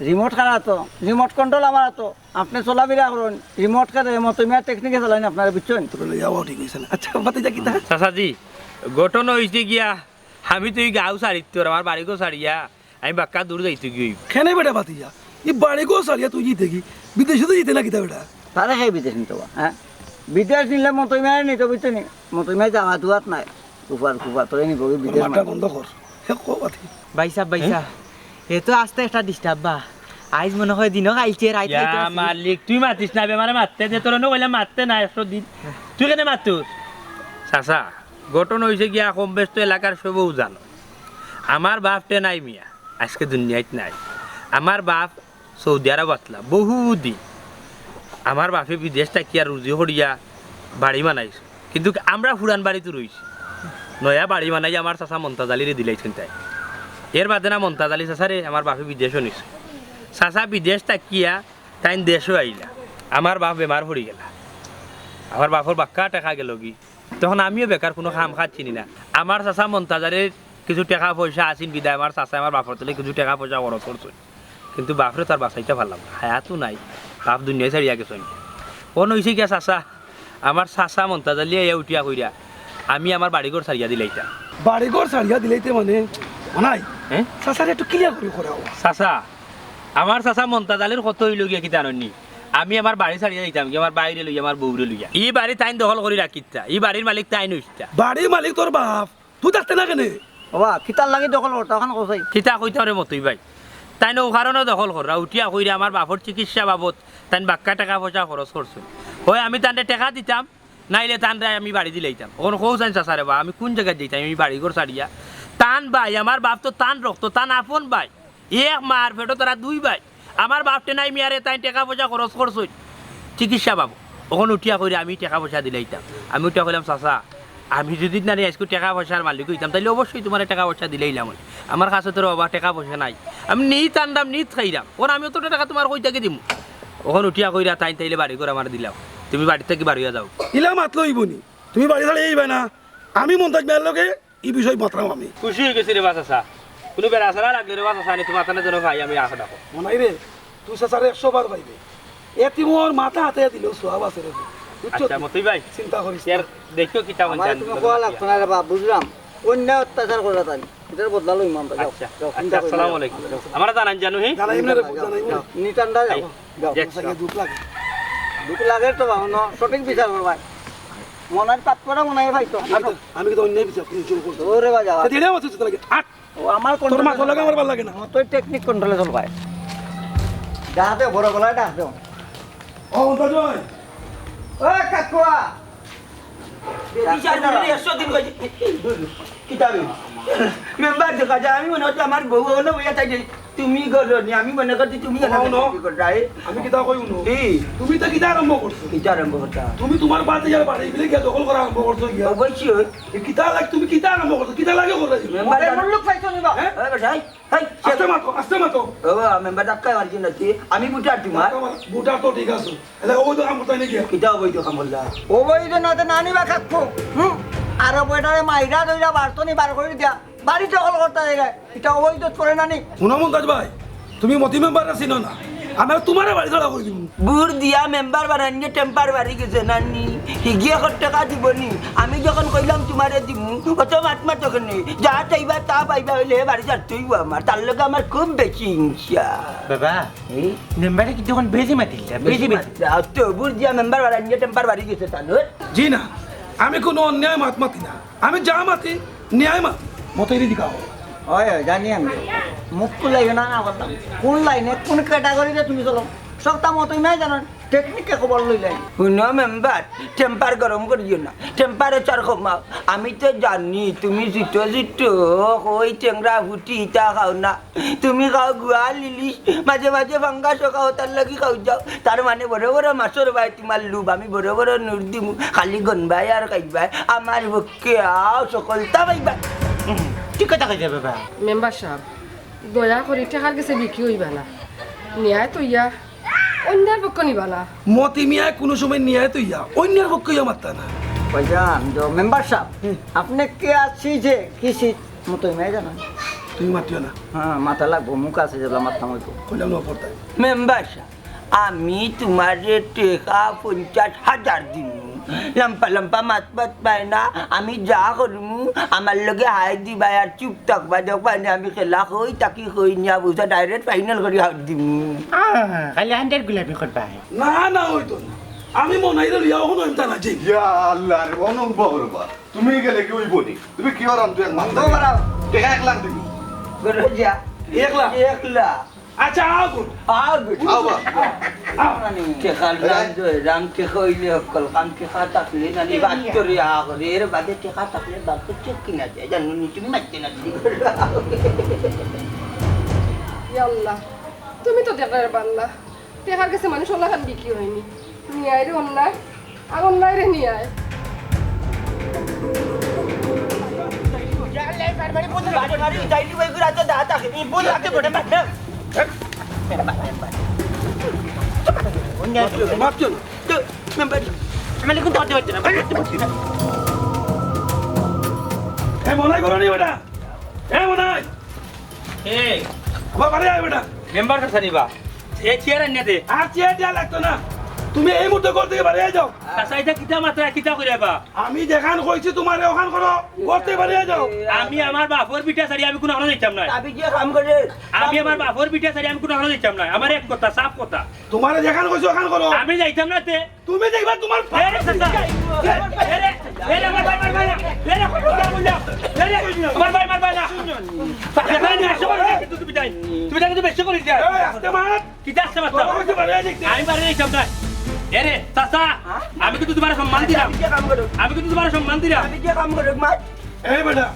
Remote কার আতো, remote control আমার আতো। আপনে চলাফিরা করইন, remote কারে মতই মিয়া technique এ চালাইন আপনারে, বুঝছইন? তোরে লইয়া অউ ঠিক অইছে না। আচ্ছা, ভাতিজা কিতা? চাচাজি, ঘটনা অইছে গিয়া, আমি তো ই গাঁও ছাড়িত্তর, আমার বাড়িঘর ছাড়িয়া আমি বাক্কা দূর যাইতে গিয়া অইবো। কেনে বেটা ভাতিজা? ই বাড়িঘর ছাড়িয়া তুই যাইতে গি? বিদেশে তো যাইতে না কিতা বেটা? তারে কে বিদেশ নিতো বা, হ্যাঁ? বিদেশ নিলে মতই মিয়ারে নিতো, বুঝছো নি? মতই মিয়া জাগা দুয়াত নাই। উফার কুফার তোরে নিবো গি বিদেশ মাঠটা মানে। বন্ধ কর। হে কো বাতি। ভাইসাব, ভাইসাব, এ তো আস্তা একটা disturb বা। আইজ মনো কয় দিনো খাইছে, রাইত ইয়া খাইতো আছি। মালিক, তুই মাতিস না, বেমারে মাততে দে, তোরে নু কইলাম মাততে না একশো দিন। তুই কেনে মাতছস? চাচা, ঘটনা অইছে গিয়া কম বেশ তো এলাকার সবেউ জানো। আমার বাফ টেনাই মিয়া, আইজকে দুনিয়াত নাই। আমার বাফ সৌদি আরব আছলা, বহু দিন। আমার বাফে বিদেশ থাকিয়া রুজি করিয়া বাড়ি বানাইছে। কিন্তু আমরা পুরান বাড়িত রইছি। নয়া বাড়ি বানাইয়া আমার চাচা মন্তাজ আলীরে দিলাইছইন তাইন। এর বাদে না মন্তাজ আলী চাচারে আমার বাফে বিদেশো নিছে। চাচা বিদেশ থাকিয়া তাইন দেশো আইলা। আমার বাফ বেমার পড়ি গেলা। আমার বাফর বাক্কা টেকা গেলো গি। তখন আমিও বেকার, কুনু কাম কাজ চিনি না। আমার চাচা মন্তাজ আলীর কিছু টেকা পয়সা আছিল বিদায় আমার চাচায় আমার বাফর তলে কিছু টেকা পয়সা খরচ করছইন। কিন্তু বাফরে তো আর বাচাইতাম পারলাম না, হায়াতও নাই, বাফ দুনিয়া ছাড়িয়া গেছইন। অখন অইছে গিয়া চাচা, আমার চাচা মন্তাজ আলী আইয়া উঠিয়া কইরা, আমি আমার বাড়িঘর ছাড়িয়া দিলাইতাম। বাড়িঘর ছাড়িয়া দিলাইতে মানে? মনাই, হ্যাঁ? চাচারে একটু clear করি কও। চাচা, আমার চাচা মন্তাজ আলীর কথা অইলো গিয়া কিতা জানইন নি? আমি আমার বাড়ি ছাড়িয়া যাইতাম গি, আমার বাইরে লইয়া, আমার বউরে লইয়া। ই বাড়ি তাইন দখল করি রাখিতা, ই বাড়ির মালিক তাইন অইতা। বাড়ির মালিক তোর বাফ, তুই থাকতে না কেনে? ওবা, কিতার লাগি দখল করতা, অখান কও চাই। কিতা কইতাম রে মতই ভাই? তাইন অউ কারণে দখল কররা, উঠিয়া কইরা আমার বাফর চিকিৎসা বাবদ তাইন বাক্কা টেকা পয়সা খরচ করছইন। অয় আমি তানরে টেকা দিতাম, নাইলে তানরে আমি বাড়ি দিলাইতাম। অখন কও চাইন চাচারে বা, আমি কুন জাগাত যাইতাম, আমি বাড়িঘর ছাড়িয়া? তান ভাই, আমার বাফ তো তান রক্ত, তান আপন ভাই। এক মার পেটো তারা দুই ভাই। আমার বাফ টেনাই মিয়ারে তাইন টেকা পয়সা খরচ করছইন। চিকিৎসা পাবো। অখন উঠিয়া কইরা আমি টেকা পয়সা দিলাইতাম। আমি উঠিয়া কইলাম, "চাচা, আমি যুদি নানি আইজকু টেকা পয়সার মালিক অইতাম, তাইলে অবশ্যই তুমারে টেকা পয়সা দিলাইলাম অনে। আমার কাছে তো রে বাবা টেকা পয়সা নাই। আমি নিত আনরাম, নিত খাইরাম। অখন আমি অতটা টেকা তুমার কই থাকি দিমু?" অখন উঠিয়া কইরা, "তাইন তাইলে বাড়ি ঘর আমারে দিলাও, তুমি বাড়ি থাকি বার অইয়া যাও।" ইলা মাতলে অইবো নি? তুমি বাড়ি ছাড়ি আইবায় না, আমি মন্তাজ মিয়ার লগে ই বিষয় মাতরাম আমি। খুশি অইগেছি রে বা চাচা। কুনু বেড়াছেড়া লাগলে রে বা চাচা, আনি তুমার তানে যেন ভাই আমি আশা রাখো। মনাই রে, তুই চাচারে একশো বার পাইবে। এতিমর মাথা আতে দিলেও সওয়াব আছে রে। বুঝছো আচ্ছা, তুই? মতই ভাই। চিন্তা করিস না। ইয়ার দেখিও কিতা আমারে জান তুমি বলে কওয়া মাতিয়া। লাগতো না রে বা, বুঝলাম। অন্যায় অত্যাচার করা তাই। এটার বদলা লইমু আমরা, যাও, আচ্ছা, যাও, আচ্ছা, চিন্তা করিও না। আসসালামু আলাইকুম। যাও। আমরা জানাই জানু, হি? জানাই না রে, যাও, জানাই না। যাও, নিতান্ডা যাও, এই, যাও। যাও। আচ্ছা, দুঃখ লাগে। দুঃখ লাগে তো বাবা, ন-, সঠিক বিচার করবায়। মনাইর পাপ করা মনাই ভাই তো। আমি তো, আমি তো অন্যায় বিচার, তুমি চুপ করো। ওরে বাবা, যাও। তা দিলে আমার চুপ লাগে। আট। ও, আমার তোর control-এ মাথা লাগে, চলবায়। আমার ভালো লাগে না। ও, তুই technique control-এ চলবায়। ডাক দে, বড় গলায় ডাক দে। ও, অন্তর ভাই। ও, কাকুয়া। বিচার করে একশো দিন কইছে। কিতা রে? মেম্বার দেখা যায়, আমি মনে হচ্ছে আমার বউ অনো বইয়া তাই যে তুমি করো নি, আমি মনে করছি তুমি অনো হুনো। কি করো, রাই? আমি কিতা কই হুনো? কি? তুমি তো কিতা আরম্ভ করছো? কিতা আরম্ভ করতা? তুমি তুমার বাড়ি যাও, বাড়ি বিলে গিয়া দখল করা আরম্ভ করছো গিয়া। অবশ্যই। এ কিতা লাগ-, তুমি কিতা আরম্ভ করছো? কিতা লাগে করো? মেম্বার ওই মুল্লুক পাইছো নি বা? হ্যাঁ? ওই বেটাই। হেই, আস্তে মাতো, আস্তে মাতো। ও, মেম্বার ধাক্কা মারছি নাকি? আমি বুটার তোমার। ধাক্কা মার, বুটার তো ঠিক আছে। এলা অবৈধ কাম করতে নাকি? কিতা অবৈধ কাম করলা? অবৈধ না তো নানি বা খাকবো। হুম? আর বেটারে মাইরা ধইরা বারতনি বার করি দিয়া। বাড়ি দখল করতে জায়গায়। এটা অবৈধ করে নানি? হুনো মন্তাজ ভাই, তুমি মতি মেম্বাররে চিনো না। আমি তুমারে বাড়ি ছাড়া করি দিমু। বুর দিয়া মেম্বার বানাইলে টেম্পার বাড়ি গেছে নানি। হিগিয়ে কত টেকা দিবো নি? আমি যখন কইলাম তুমারে দিমু, অত মাত মাতো কেনে? যা চাইবা তা পাইবা অইলে হে বাড়ি ছাড়তে অইবো আমার। তার লগে আমার খুব বেশি হিংসা। বাবা, এই? মেম্বারে কিন্তু অখন বেশি মাতিল না, বেশি বেশি মাতিল। আর তো বুর দিয়া মেম্বার বানাইলে টেম্পার বাড়ি গেছে তানুর। জি না, আমি কুনু অন্যায় মাত মাতি না। আমি যা মাতি, ন্যায় মাতি। মতো এরি দিকাও। অয়, অয়, জানি আমি। মুখ খুলাইও না, না করতাম। কোন লাইনে, কোন category-তে তুমি চলো? সবতা মতই নাই জানো। Technique-এ খবর লইলাই। হুনো মেম্বার, টেম্পার গরম করিও না। Temperature কমাও। আমি তো জানি তুমি জুটো জুটো, কই টেংরা ফুটি ইতা খাও না। তুমি খাও গুয়াল ইলিশ, মাঝে মাঝে ফাঙ্গাসও খাও, তার লাগি খাও যাও। তার মানে বড় বড় মাছর বায় তুমার লুভ, আমি বড় বড় নুর দিমু, খালি গনবায় আর খাইবায়। আমার পক্ষে আও, সকলতা পাইবায়। হুম, ঠিক কথা কইছে বাবা। মেম্বার সাব, দয়া করি টেকার গেছে বিকি অইবা না। ন্যায় তো ইয়া, অন্যার পক্ষ নিবা না। মতি মিয়ায় কুনু সময় ন্যায় তো ইয়া, অন্যার পক্ষ ইয়া মাততা না। ভাইজান, তো মেম্বার সাব, হুম। আপনে কে আছি যে কি সিট? মতো নাই জানো। তুমি মাতিও না। হ্যাঁ, মাতা লাগবো, মুখ আছে যেগুলা মাততাম অইবো। কইলাম না পড়তায়। মেম্বার সাব, আমি তুমারে টেকা পঞ্চাশ হাজার দিমু। লম্বা লম্বা মাত মাত পায় না, আমি যা করমু, আমার লগে হাই দিবায় আর চুপ থাকবায়। দেখবায় নি আমি খেলা কই, তাকি কই নিয়া বুঝা direct final করি হাত দিমু। আহ, খালি hundred গুলাপি করবায়। না, না, অইতো না। আমি মনাইরে লইয়া অখন অইমতা না যাই। ইয়া আল্লাহ রে, অনুভব রে বা। তুমি গেলে কি অইবো নি? তুমি কি করাম তুই এক মাস ও বাড়াও। টেকা এক লাখ দিবি। বেটা যা। এক লাখ? এক লাখ। আচ্ছা, আও গুড। আও গুড। আও বা। আও। টেকার নাম তো এরাম টেকা অইলে হকল কাম টেকা থাকলে নানি বাদ করে আ করে এর বাদে টেকা থাকলে বাদ করে চেক কিনা যায়। জানো নি তুমি মারতে না দিদি। ইয়া আল্লাহ, তুমি তো দেখার বান্দা। টেকার গেছে মানুষ অলাখান বিকি অয়নি। নিয়ায় রে অন্যায়, আর অন্যায় রে নিয়ায়। মাফ করো, মাফ করো। তো, মেম্বার, আমি এখন ধরতে পারছি না, ধরতে পারছি না। এ মনাই করো নি বেটা? এ মনাই! এ! বাবা, বাড়ি আয় বেটা। মেম্বার কাছে নিবা। এ চেয়ার আনিয়া দে। আর চেয়ার দেওয়া লাগতো না। তুমি এই মুহূর্তে ঘর থেকে বাড়ি যাও। চাচা, ইটা কিতা মাতরা, কিতা কইরা বা? আমি যেখান কইছি তুমারে ওখান করো, ঘর থেকে বাড়ি যাও। আমি আমার বাপর ভিটা ছাড়ি আমি কুনু হানো যাইতাম না। আমি যে কাম করে। আমি আমার বাপর ভিটা ছাড়ি আমি কুনু হানো যাইতাম না। আমার এক কথা, সাফ কথা। তুমারে যেখান কইছি ওখান করো। আমি যাইতাম না তে। তুমি দেখবা তুমার এ রে চাচা। এ রে, এ রে, আমার ভাই মারবা না। এ রে, কথা বললাম। এ রে, আমার ভাই মারবা না। চাচা, ভাই, না, আসো, বলো, কিন্তু তুমি যাই। তুমি যাই, কিন্তু বেশি করিস যাই। এই, আস্তে মার। কিতা আস্তে মার? তোর কাছে বাড়ি যাইতে। আমি বাড়ি যাইতাম না। এ রে, চাচা, আমি কিন্তু তুমারে সম্মান দিলাম। আমি কিন্তু তুমারে সম্মান দিলাম। আমি কি কাম করে, মার? এই বেটা,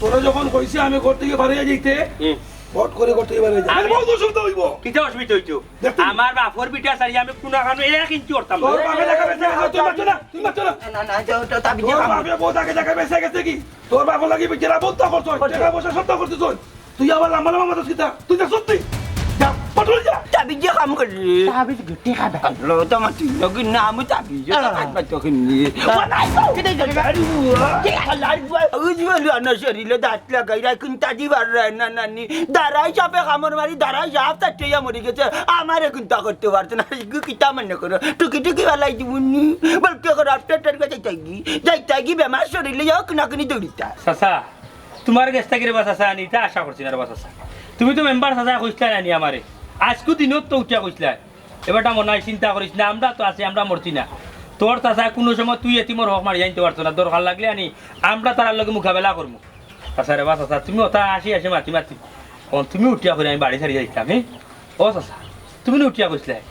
তোরে যখন কইছি আমি ঘর থেকে বাড়ি যাইতে, হুম। ফট করে করতে এবারে যা। আমি বউত অসুবিধা অইবো। কিতা অসুবিধা অইতো? দেখতে আমার বাপর ভিটা ছাড়ি আমি কুনাখানো এক ইঞ্চি করতাম না। তোর বাপে জাগা বেচে গেছে, তুই মাতছ না, তুই মাতছ না। না, না, না, তো, তো, তাবি তোর দিয়া বাপে বউত আগে জাগা বেচে গেছে কি? তোর বাপর লাগি বেচারা বউত তা করছস, করছে। টাকা পয়সা সব তা করছস। তুই আবার লম্বা লম্বা মাতস কিতা? তুই যা সত্যি। যা, পটল যা। তাবি দিয়া কাম করলি। তাবি গিট্টি খাবা। আল্লাহ, তো আমার তুই নাকি না, আমি তাবি দিয়া আহ। কাজ পাইতো কিনি। আহ। ও নাই তো। কিতা জানি? আরে, ও। কে আল্লাহ, আরে, ও। ওই যে বলু, আনা শরীরে দাঁত লাগাই রাখুন, তাজি বার রায় না, নানি। দাঁড়াই সাপে কামড় মারি, দাঁড়াই সাপ তার টেয়া মরি গেছে। আমার এখন তা করতে পারতো না। ইগু কিতা মনে করো? টুকি টুকি বালাই দিবুনি। বলতে করো, আপনার টার কাছে যাইতাগি। যাইতাগি বেমার শরীরে যাও, কিনা কিনি দৌড়িতা। চাচা, তুমার গেছ থাকি রে বা চাচা, আনি ইতা আশা করছি না রে বা চাচা। তুমি তো মেম্বার চাচা কইছলায় নানি আমারে। আইজকু দিনত তো উঠিয়া কইছলায়। এবারটা মনে অয় চিন্তা করিস না, আমরা তো আছি, আমরা মরছি না। তোর চাচা কুনু সময় তুই এতিমর হক মারি আনতে পারতো না, দরকার লাগলে আনি আমরা তারার লগে মোকাবেলা করমু। চাচা রে বা চাচা, তুমি অতা আসি আসি মাতি মাতি। অখন তুমি উঠিয়া কইরে আমি বাড়ি ছাড়ি যাইতাম, হে? ও চাচা, তুমি না উঠিয়া কইছলায়,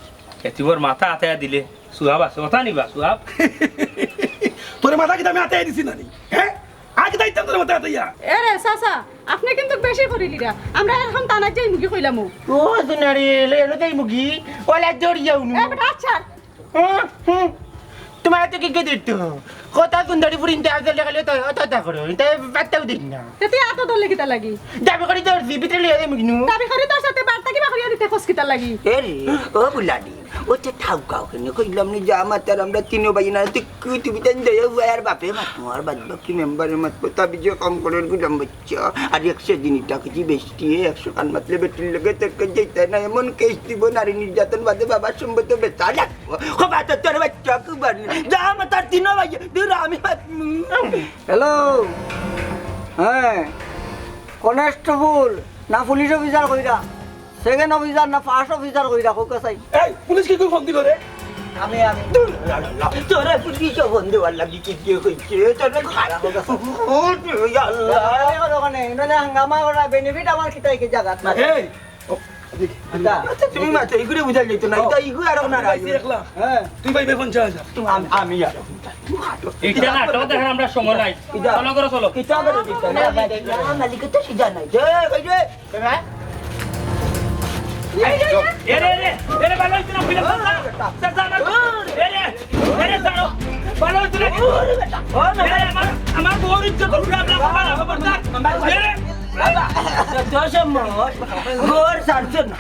এতিমর মাথা আতাইয়া দিলে সুয়াব আছে, অতা নিবা সুয়াব? তোরে মাথা কিতা আমি আতাইয়া দিছি নানি, হে? আগে যাইতাম তোর মাথা আতাইয়া। এ রে চাচা, আপনে কিন্তু বেশি করিলিরা। আমরা এখন থানাত যাইমুগি কইলাম। ও সোনারি, এলো যাইমুগি, ওলা দৌড়িয়া উনু। এ বেটা, আচ্ছা। হুম, হুম। তুমার তো কি কি দিত? কথা সুন্দরী ফুরিনতে আজল দেখালে তো অত তা করো, এটা বার্তাও দিন না। তে তুই এত ধরলে কিতা লাগি? দাবি করি ধরছি, ভিতরে লিয়ে যাইমুগি নু। দাবি করি তোর সাথে বার্তা কিবা করিয়া দিতে খোঁজ কিতা লাগি? এ রে, ও বুলানি, ও তো ঠাউকাও কেনে? কইলাম নি যে আমার তার আমরা তিনো ভাই না, তুই কি তুমি তাই দয়া হুয়া আর বাপে মাত মার, বাদ বাকি মেম্বারে মাত, তাবি যে কাম করে গুলাম বাচ্চা। আর একশো দিন ইটা কিছু বেশি, একশো কান মাতলে বেটির লগে তর্ক যেতে না, এমন কেস দিব নারী নির্যাতন বাদে বাবার সম্পদ বেচা লাগবো। খোবা তো তোর বাচ্চা কুবানি। যা আমার তার তিনো ভাই, দূর আমি মাতমু। হ্যালো, হ্যাঁ, কনস্টেবল না পুলিশ অফিসার কইরা? সেকেন্ড অফিসার না ফার্স্ট অফিসার কইরা, কউক্কা চাই। এই, পুলিশ কিগুয়ে ফোন দিলো রে? আমি, আমি। দূর, আল্লাহ, তোরে পুলিশে ফোন দেওয়ার লাগি কিগুয়ে কইছে? তোরে খারাপ কথা। ও, তুই, আল্লাহ। আরে, ওখানে, নাহলে হাঙ্গামা করা, বেনিফিট আমার কিতা কি জাগাত না? এই, ও, দেখি। আচ্ছা। আচ্ছা, তুমি মাতো, ইগুরে বুঝাই যাইতো না। ও। ইটা ইগু আর না। ভাই, দেখলা? হ্যাঁ। তুই ভাই, ভাই, পঞ্চাশ হাজার। তুমি, আমি, আমি আর। ইটা না, তো দেখেন আমরা সময় নাই। ইটা। চলো, করো, চলো। ইটা করে দিতে। না, না, না, মালিক তো সিধা নাই। এই, এই যে, এ রে, এ রে, এ রে, ভালো অইছে না, ফিরে যা, যা, যা, যা, আমার, এ রে, এ রে, ছাড়ো, ভালো অইছে না। এ রে, আমার, আমার বউর ইজ্জত উপরে আপনার বাবা না, খবরদার। এ রে। বাবা, যত সম্ভব, ঘর ছাড়ছো না,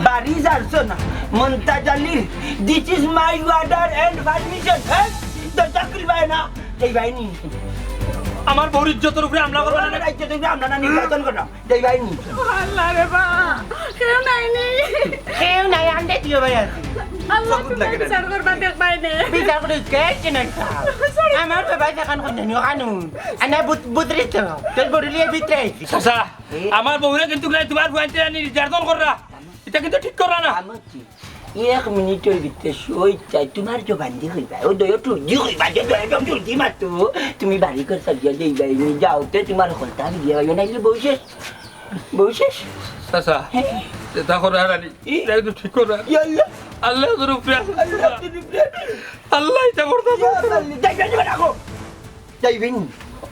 বাড়ি ছাড়ছো না, মন্তাজ আলীর, this is my order and permission, হ্যাঁ? দরজা খুলবায় না, এই বাহিনী। আমার বউর ইজ্জতর উপরে হামলা করবা না। রাইতে তুমি আমরা না নির্যাতন করো। যাইবায় নি? আল্লাহ রে বা, কেউ নাই নি? কেউ নাই, আন্ডে দিও ভাই আছে। আল্লাহ, চকুত তুমি লাগে না। বিচার করবা, দেখবায় নে। বিচার করে কে চিনে না? আমার বাবা যেখান কোন জানি কানুন। আনা বুত-, বুতরিছ তো। তোর বড় লিয়ে ভিতরে আইছি। চাচা, এ? আমার বউরে কিন্তু নাই, তোমার ফুয়াইন্তে আনি নির্যাতন কররা। ইটা কিন্তু ঠিক কররা না। আমি কি? এক মিনিটর ভিতরে সই চাই, তোমার জবান দি কইবা, ও দয়া টুর দি কইবা, যে দয়া টুর দি মাতো, তুমি বাড়ি ঘর সাজিয়া যাইবায় নি, যাও তে তোমার হকলতা দিয়া যাইও, নাইলে বউ শেষ, বউ শেষ। চাচা, হ্যাঁ। ইটা কররা না নি, ই? ইটা কিন্তু ঠিক কররা না। ইয়া আল্লাহ। আল্লাহ তোর উপরে আছে। আল্লাহ তোর উপরে। আল্লাহ ইটা করতা ইয়া আল্লাহ, যাইবায় নি, রাখো। যাইবায় নি?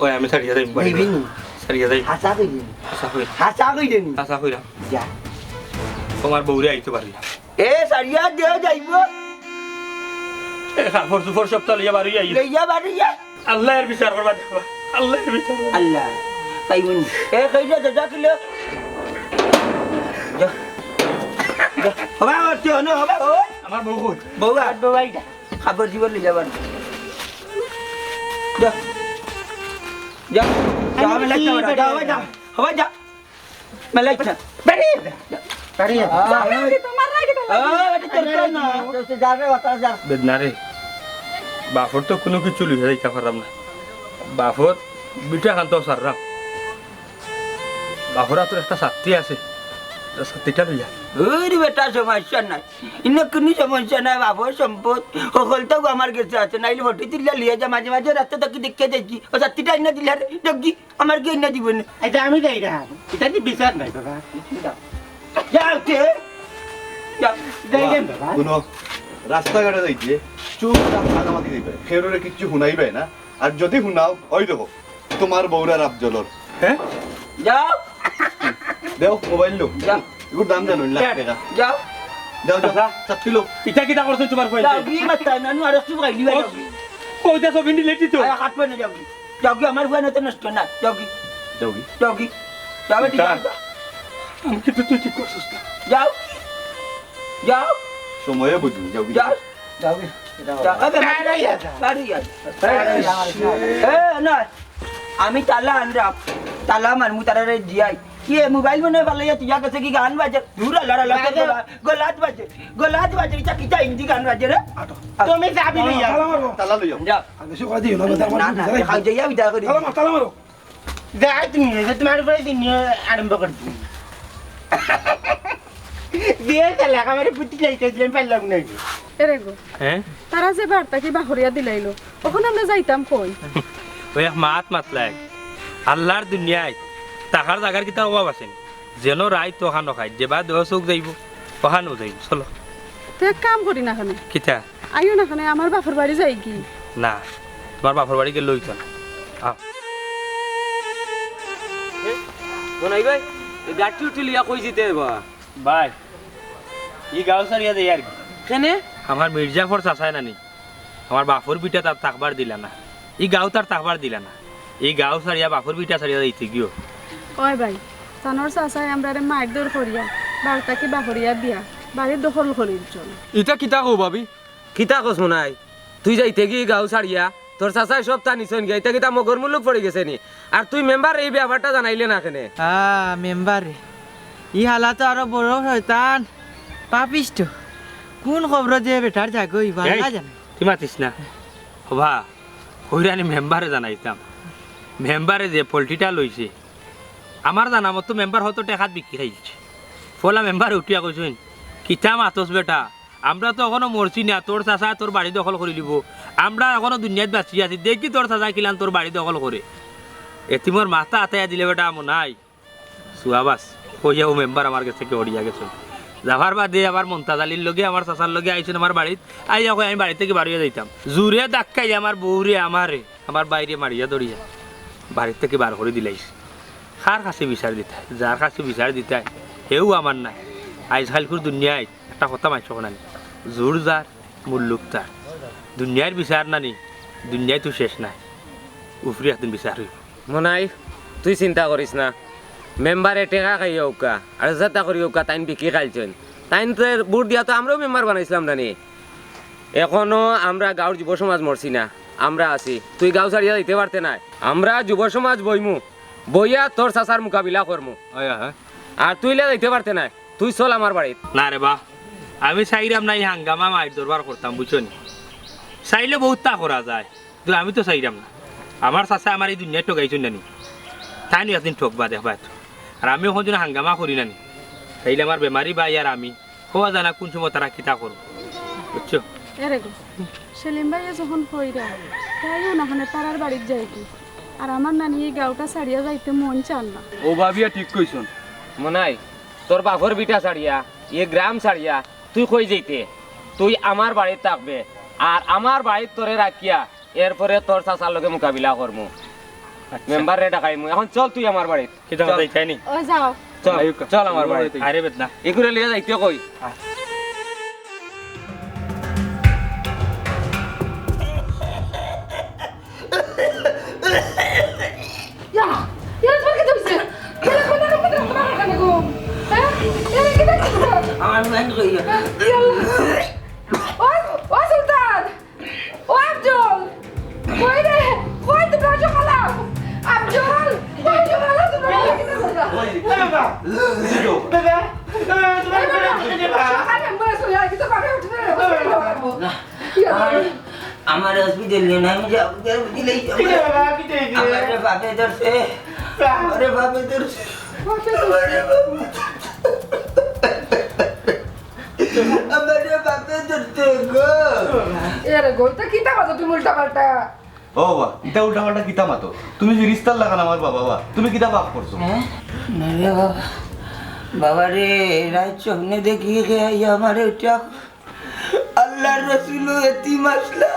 ওই আমি ছাড়িয়া যাইমু বাড়ি। যাইবায় নি? ছাড়িয়া যাইমু। হাছা কইরে নি? হাছা কইরা। হাছা কইরে নি? হাছা কইরা। যা। তোমার বউরে আইতো পারি না। এ, ছাড়িয়া দে যাইবো। এ, কাপড় চোপড় সব তো লইয়া বারই আইও। লইয়া বারই আই। আল্লাহর বিচার করবা দেখবা। আল্লাহর বিচার করবা। আল্লাহ। পাইবো নি? এ, কই যা, যা, যা, কিলো। যা। যা। হবা, ওর তুই হনো, হবা, ও। আমার বউ কই? বউ আর বউ আইতা। কাপড় চোপড় লইয়া বার। যা। যা। যা, আমি মেলাইত না, যা, যা, যা। হবা, যা। মেলাইত না। বাড়ি। বাড়ি। আহ, আহ, এটা তোর না। তো, তো, যা রে, বাতাস যা। বেদনা রে। বাপর তো কুনু কিছু লইয়া যাইতা পারলাম না। বাপর ভিটা খান তো ছাড়লাম। বাপর আতর একটা ছাত্তি আছে। ছাত্তিটা লইয়া। ওরে বেটা, সমস্যা নাই। ইনো কুনু সমস্যা নাই, বাপর সম্পদ। হকলতাউ আমার গেছে আছে, নাইলে ফটো তুলিয়া লইয়া যা, মাঝে মাঝে রাস্তা থাকি দেখিয়া যাইছি। ও ছাত্তিটা আইনা দিলা রে, দেখি, আমার কি আইনা দিবো নে? এটা আমি যাই রে, এটা তো বিচার নাই বাবা। যাও তে। যাও। যাই রে বাবা। হুনো, রাস্তাঘাটে যাইতে চুপচাপ মাতামাতি দিবায়, কেউরে কিচ্ছু হুনাইবায় না। আর যদি হুনাও, ওই দেখো, তোমার বউরার আফজলর। হ্যাঁ? যাও। দেও, মোবাইল লো। যা। এগুর দাম জানো, লাখ টেকা। যাও। যাও, যাও। চাচা। চাপি লো। ইটা কিতা করছো তোমার ফোন? যাও, কি মাত্তা, নানু আর একটু খাইলি বা, যাও। কইতা সব হিন্দি লেটি তো। আরে, হাত পায় না, যাও কি? যাও কি, আমার ফোন তো নষ্ট না, যাও কি? যাও কি? যাও কি? যাও বেটি, যাও, যাও। আমি কিন্তু তুই ঠিক করছিস না। যাও। যাও। সময়ে বুঝবি, যাও কি? যাও। যাও কি? যাও, আরে, বাড়ি যা। বাড়ি যা। এ, না। আমি তালা আনরাম, তালা মারমু তারারে দিয়াই। কি এ মোবাইল মনে ফালাইয়া তুই গেছে কি গান বাজে? দূর আল্লাহ আল্লাহ বাজে। গলাত বাজে, গলাত বাজে। ইটা কিতা হিন্দি গান বাজে রে? তুমি চাবি লইয়া। তালা মারো। তালা লইয়া। যা। আগে সে কই দিও না, না, না, খাই যাইয়া বিদায় করি। তালা মারো, তালা মারো। যা তুমি, যা তোমার উপরে দিন আরম্ভ করে দিন। দিয়ে তালা আমার বুদ্ধি চাইতে দিলাম, পারলাম না। এরে গো। হ্যাঁ? তারা যে বার্তা কি বাহরিয়া দিলাইলো, অখন আমরা যাইতাম কই? ওই এক মাত মাতলাই। আল্লাহর দুনিয়ায় থাকার জাগার কিতা অভাব আছে নি? যেন রাইত অখানো খাই, যেবা দেহ চোখ যাইব, অখানো যাইব। চলো। তে এক কাম করি না কেনে? কিতা? আইও না কেনে, আমার বাপর বাড়ি যাই কি? না, তোমার বাপর বাড়ি গেলে অইতো না। আও। এ, মনাই ভাই, এই গাড়ি উঠি লিয়া কই যিতে বা? ভাই, ই গাঁও ছাড়িয়া যাই আর কি। কেনে? আমার মির্জাফর চাচায় নানি, আমার বাপর ভিটা তার থাকবার দিলা না, ই গাঁও তার থাকবার দিলা না, ই গাঁও ছাড়িয়া বাপর ভিটা ছাড়িয়া যাইতে গিও। ওই ভাই, তানর চাচায় আমরারে মারধর করিয়া, বাড়ি থাকি বাহরিয়া দিয়া, বাড়ি দখল করির জন্য। ইটা কিতা কও ভাবি? কিতা কস মনাই? তুই যাইতে গি গাঁও ছাড়িয়া, তোর চাচায় সব তা নিছইন গিয়া, ইতা কিতা মগর মুলুক পড়ি গেছে নি? আর তুই মেম্বাররে ই ব্যাপারটা জানাইলে না কেনে? আ, মেম্বাররে। ই হালা তো আরো বড় শয়তান, পাপিষ্ট। কোন খবর যে বেটার যাগো, ই এই, আল্লাহ জানে। তুই মাতিস না। হবা, কইরানি মেম্বাররে জানাইতাম। মেম্বারে যে পল্টিটা লইছে, আমার জানা মতো মেম্বার হয়তো টেকাত বিক্রি খাইছে। ফলা মেম্বারে উঠিয়া কইছইন, "কিতা মাতস বেটা? আমরা তো অখনো মরছি না, তোর চাচায় তোর বাড়ি দখল করি লিবো। আমরা অখনো দুনিয়াত বাঁচি আছি, দেখি তোর চাচায় কিলান তোর বাড়ি দখল করে।" এতিমর মাথা আতাইয়া দিলে বেটা মনাই। সুয়াবাস, কইয়া অউ মেম্বার আমার গেছ থাকি হরিয়া গেছইন। যাবার বাদে আবার মন্তাজ আলীর লগে, আমার চাচার লগে আইছইন আমার বাড়িত। আইয়া কয়, "আমি বাড়ি থাকি বার অইয়া যাইতাম।" জুরে ধাক্কাইয়া আমার বউরে, আমারে, আমার ভাইরে মারিয়া ধরিয়া বাড়ি থাকি বার করি দিলাইছে। কার কাছে বিচার দিতায়? যার কাছে বিচার দিতায়, হেউ আমার নায়। আইজ কাইলকুর দুনিয়াত একটা কথা মানষে কয় নানি, জুর যার, মুল্লুক তার। দুনিয়ার বিচার নানি, দুনিয়াত তো শেষ নাই, উফরে একদিন বিচার অইবো। মনাই, তুই চিন্তা করিস না, মেম্বারে টেকা খাইয়া অউক্কা, আর যেতা করি অউক্কা, তাইন বিকি খাইলছইন। তাইনরে ভোট দিয়া তো আমরাও মেম্বার বানাইছলাম নানি। অখনো আমরা গাঁওর যুব সমাজ মরছি না, আমরা আছি। তুই গাঁও ছাড়িয়া যাইতে পারতে নায়। আমরা যুব সমাজ বইমু, বইয়া তোর চাচার মোকাবিলা করমু। অয়, অয়। আর তুই লে যাইতে পারতে নায়, তুই চল আমার বাড়িত। না রে বা, আমি চাইরাম না ই হাঙ্গামা মাইর দরবার করতাম, বুঝছো নি? চাইলে বউততা করা যায়, কিন্তু আমি তো চাইরাম না। আমার চাচায় আমারে ই দুনিয়াত ঠগাইছইন নানি, তাইন একদিন ঠগবা দেখবায় তো। আর আমি অখন যদি হাঙ্গামা করি নানি, তাইলে আমার বেমারি ভাই আর আমি কওয়া যায় না কুন সময় তারা কিতা করবো, বুঝছো? এরে গো, সেলিম ভাইয়ে যখন কইরা, তাইও না কেনে তারার বাড়িত যাইগি। আর আমার নানি ই গাঁওটা ছাড়িয়া যাইতে মন চার না। অউ ভাবিয়া ঠিক কইছইন। মনাই, তোর বাপর ভিটা ছাড়িয়া, ই গ্রাম ছাড়িয়া, তুই কই যাইতে? তুই আমার বাড়িত থাকবে, আর আমার বাড়িত তোরে রাখিয়া এরপরে তোর চাচার লগে মোকাবিলা করমু। আচ্ছা। মেম্বাররে ডাকাইমু। অখন চল তুই আমার বাড়িত। কিতা চল। কথা ইখানি? ও যাও। চল, আইউক্কা। চল আমার বাড়িত। আরে বেদনা। ইগুরে লইয়া যাইতে কই। আ- ইয়া, ইয়া, তোমার কিতা অইছে? ইয়া, কোন রকম তোমার কেনে গো? হ্যাঁ? ইয়া, কিতা অইছে তোমার? আমার mind কই গেল? ইয়া। ও, ও সুলতান! ও আফজল! কই রে? কই তোমরা সকালে? আফজল! কই সকালে তোমরা? ওই, ওই বাবা! বাবা! বাবা! সকালে আমরা চলে আসি, তো বাবা উঠে না। না। ইয়া। আমার, আমার হসপিটাল নিয়ে না, আমি যাবো, যাবো, দিলেই যাবো। কিরে বাবা, কিরে, কিরে? আমারে বাপে ধরছে। বাবা। আমারে বাপে ধরছে। বাপে ধরছে। আমারে বাপে ধরছে। আমারে বাপে ধরছে গো। এরে গো, ইতা কিতা কথা তুমি উল্টা পাল্টা? ও বাবা, ইতা উল্টা পাল্টা কিতা মাতো? তুমি যে রিস্তার লাখান আমার বাবা, বাবা, তুমি কিতা পাপ করছো? হ্যাঁ? না রে বাবা। বাবা রে, রাইত স্বপ্নে দেখি কে আইয়া আমারে উঠা আল্লাহর রসুলও এতিম আসলা,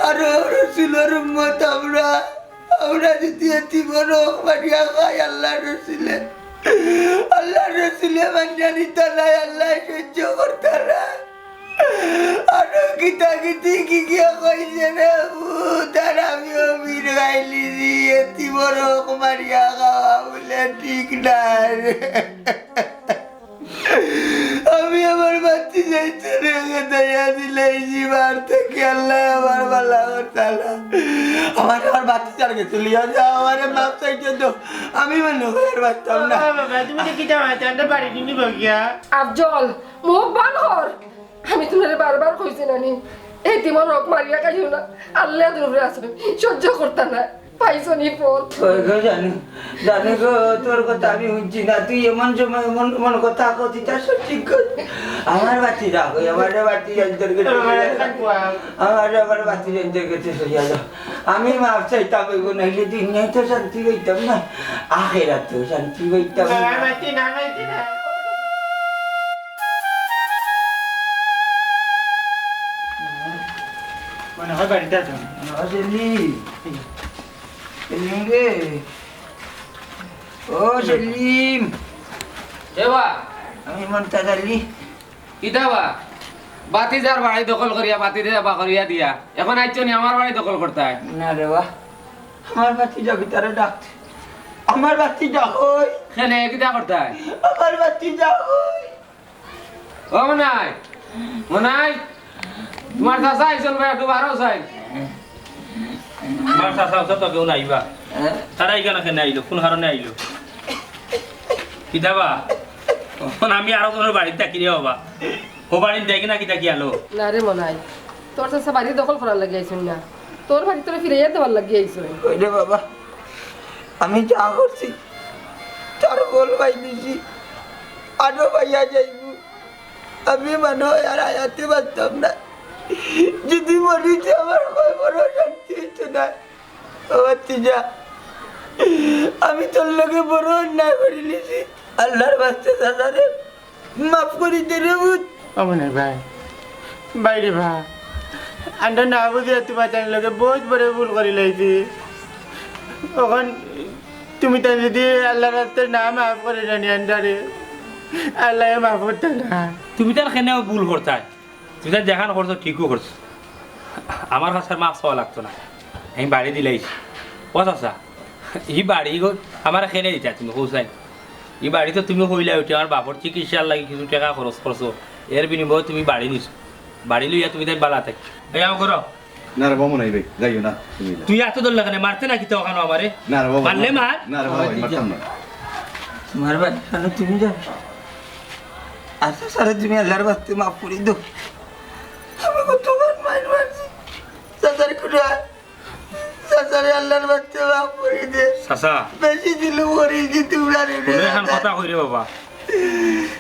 আর ও রসুলর উম্মত আমরা, আমরা যদি এতিমর হক মারিয়া খাই আল্লাহর রসুলে, আল্লাহর রসুলে মানিয়া নিতা নায়, আল্লায় সহ্য করতা না। আরো কিতা কিতি কি গিয়া কইছে রে ভূত, আর আমিও মির গাইলি দি, এতিমর হক মারিয়া খাওয়া বুলে ঠিক নায় রে। আমি আমার বাতি যাইতে রে, খেদাইয়া দিলে এই জীবন থেকে আল্লাহ আমার বালা করতা না। আমার, আমার বাতি যার গেছে লিয়া যাও, আমারে মাফ চাইতে তো আমি মনে হয় আর বাঁচতাম না। বাবা, বাবা, তুমি তো কিতা মারতে, আমরা বাড়ি কিনি বগিয়া। আফজল, মুখ বন্ধ কর। আমি তোমারে বারবার কইছি নানি, এতিমর হক মারিয়া খাইও না। আল্লাহ দূরে আছে, সহ্য করতা না। পাইছো নি ফল? ওই গো জানি, জানি গো, তোর কথা আমি শুনছি না। তুই এমন সময় এমন এমন কথা কতি, তার সত্যি কর। আমার বাতি রাখো, আমার বাতি অন্তর গেছে। আমার, আমার বাতি অন্তর গেছে, সইয়া যাও। আমি মাফ চাইতাম, ওই গো, নাইলে দুনিয়ায় তো শান্তি পাইতাম না, আখেরাতেও শান্তি পাইতাম না। না, বাতি না, বাতি না। মনে হয় বাড়িতে আছো। আসেনি। সেলিম রে। ও সেলিম। এ বা। আমি মন্তাজ আলী। কিতা বা? বাতিজার বাড়ি দখল করিয়া, বাতিজা বা করিয়া দিয়া। এখন আইছো নি আমার বাড়ি দখল করতায়? না রে বা। আমার বাতিজা ভিতরে ডাকতে। আমার বাতিজা কই? কেনে, কিতা করতায়? আমার বাতিজা কই? ও মনাই, মনাই, তোমার চাচা আইছন বা, একটু বারো চাই। তোমার চাচা আইছন তো কেউ নাই বা। তারা এখানে কেনে আইলো? কোন কারণে আইলো? কিতা বা? এখন আমি আরো তোমার বাড়িত থাকি রে বাবা। ও বাড়িত দেখি না কিতা কি আলো? না রে মনাই, তোর চাচা বাড়ি দখল করার লাগি আইছন না, তোর বাড়ি তোরে ফিরাইয়া দেওয়ার লাগি আইছন। ওই রে বাবা, আমি যা করছি তার ফল পাই দিছি, আরো পাইয়া যাইব। আমি মনে হয় আর হায়াতে বাঁচতাম না। যদি মরি তো আমার কবরও শান্তি হইতো না। ও ভাতিজা, আমি তোর লগে বড় অন্যায় করিলিছি। আল্লাহর ওয়াস্তে চাচারে মাফ করি দে রে পুত। ও মনির ভাই, বাইরে ভা, আমরা না বুঝিয়া তোমার তার লগে বহুত বড় ভুল করিলাইছি। অখন তুমি তাই যদি আল্লাহর ওয়াস্তে না মাফ করে জানি আন্ডারে, আল্লাহ মাফ করতে না। তুমি তার কেনে ভুল করতায়? তুমি তার যেখান করছো, ঠিকও করছো। আমার কাছে আর মাফ চাওয়া লাগতো না, আমি বাড়ি দিলাইছি। ও চাচা, ই বাড়ি গো আমার কেনে দিতা তুমি, কও চাই? ই বাড়ি তো তুমি কইলা উঠি আমার বাপর চিকিৎসার লাগি কিছু টেকা খরচ করছো, এর বিনিময়ে তুমি বাড়ি নিছো। বাড়ি লইয়া তুমি তাই বালা থাকি। এই আও করো। না রে বাবা, নাই ভাই, যাইও না, তুমি না। তুই এত দৌড় লাগানে মারতে না কিতা অখানো আমারে? না রে বাবা, মারলে না। মার। না রে বাবা, মারতাম না। তোমার বাড়ি কেন তুমি যাবে? আচ্ছা, স্যার, তুমি আল্লাহর ওয়াস্তে মাফ করি দাও। আমি কতবার মাইর মারছি। চাচার কুড়া। চাচারে আল্লাহর ওয়াস্তে মাফ করি দে। চাচা। বেশি দিল করি যে তোমরা রে। মনে এখন কথা কই রে বাবা।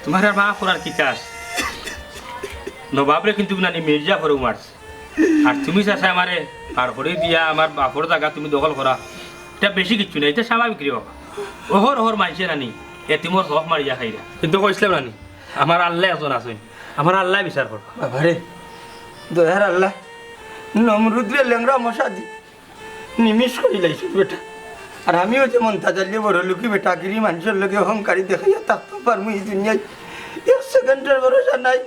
তোমার আর মাফ করার কিতা আছে? নবাবরে কিন্তু নানি মির্জা করে মারছে। আর তুমি চাচা আমারে পার করে দিয়া আমার বাপর জাগা তুমি দখল করা, এটা বেশি কিচ্ছু না, এটা স্বাভাবিক রে বাবা। অহর অহর মানষে নানি এতিমর হক মারিয়া খাইরা। কিন্তু কইছিলাম নানি, আমার আল্লাহ একজন আছইন, আমার আল্লাহ বিচার করবা। বাবারে, দয়ার আল্লাহ, নমরুদরে লেংড়া মশা দি নিমিষ করিলাইছইন বেটা। আর আমিও যেমন তাজাল্লি বড় লুকি বেটা, গিরি মানষর লগে অহংকারী দেখাইয়া থাকতাম পারমু ই দুনিয়াত, এক সেকেন্ডর ভরসা নাই।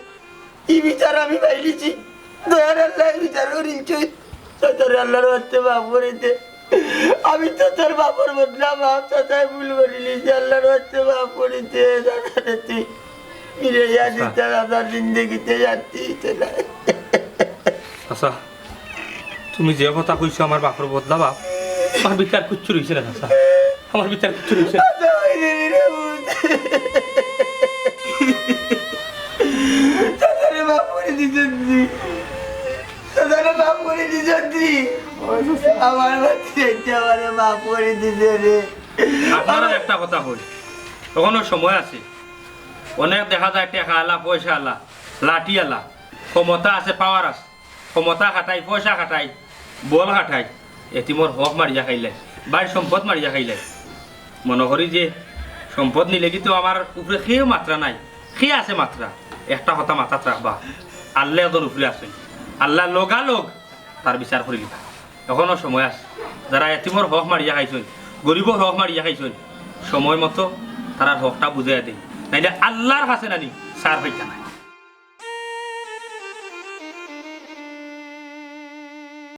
ই বিচার আমি পাইলিছি, দয়ার আল্লাহ বিচার করিলছইন। চাচারে আল্লাহর ওয়াস্তে মাফ করি দে। আমি তো তোর বাপর বদলা মাফ, চাচায় ভুল করিলিছি, আল্লাহর ওয়াস্তে মাফ করি দে। চাচারে তুই ফিরে যা, আচ্ছা। দিতে চাচার জিন্দেগিতে শান্তি হইতো না। আচ্ছা, তুমি যে কথা কইছো আমার বাপর বদলা বাপ, আমার বিচার কিচ্ছু রইছে না চাচা, আমার বিচার কিচ্ছু রইছে না। আচ্ছা, ওই রে, রে, বুঝ। চাচারে মাফ করি দিছইন দি। চাচারে মাফ করি দিছইন দি। আমার বাতি যাইতে আমারে মাফ করি দিছে রে। আপনারা একটা কথা কই, অখনো সময় আছে। অনেক দেখা যায় টেকা আলা, পয়সা আলা, লাঠি আলা, ক্ষমতা আছে, পাওয়ার আছে, ক্ষমতা খাটাই, পয়সা খাটাই, বল খাটাই, এতিমর হক মারিয়া খাইলায়, ভাইর সম্পদ মারিয়া খাইলায়। মনো করি যে সম্পদ নিলে কিন্তু আমার উপরে কেউ মাতরা নাই, কে আছে মাতরা? একটা কথা মাথাত রাখবা, আল্লাহ একজন উপরে আছইন, আল্লাহ লগালগ তার বিচার করিলিবা। অখনো সময় আছে, যারা এতিমর হক মারিয়া খাইছইন, গরিবর হক মারিয়া খাইছইন, সময় মতো তারার হকটা বুঝাইয়া দেই, নাইলে আল্লার কাছে নানি ছাড় পাইতা নায়।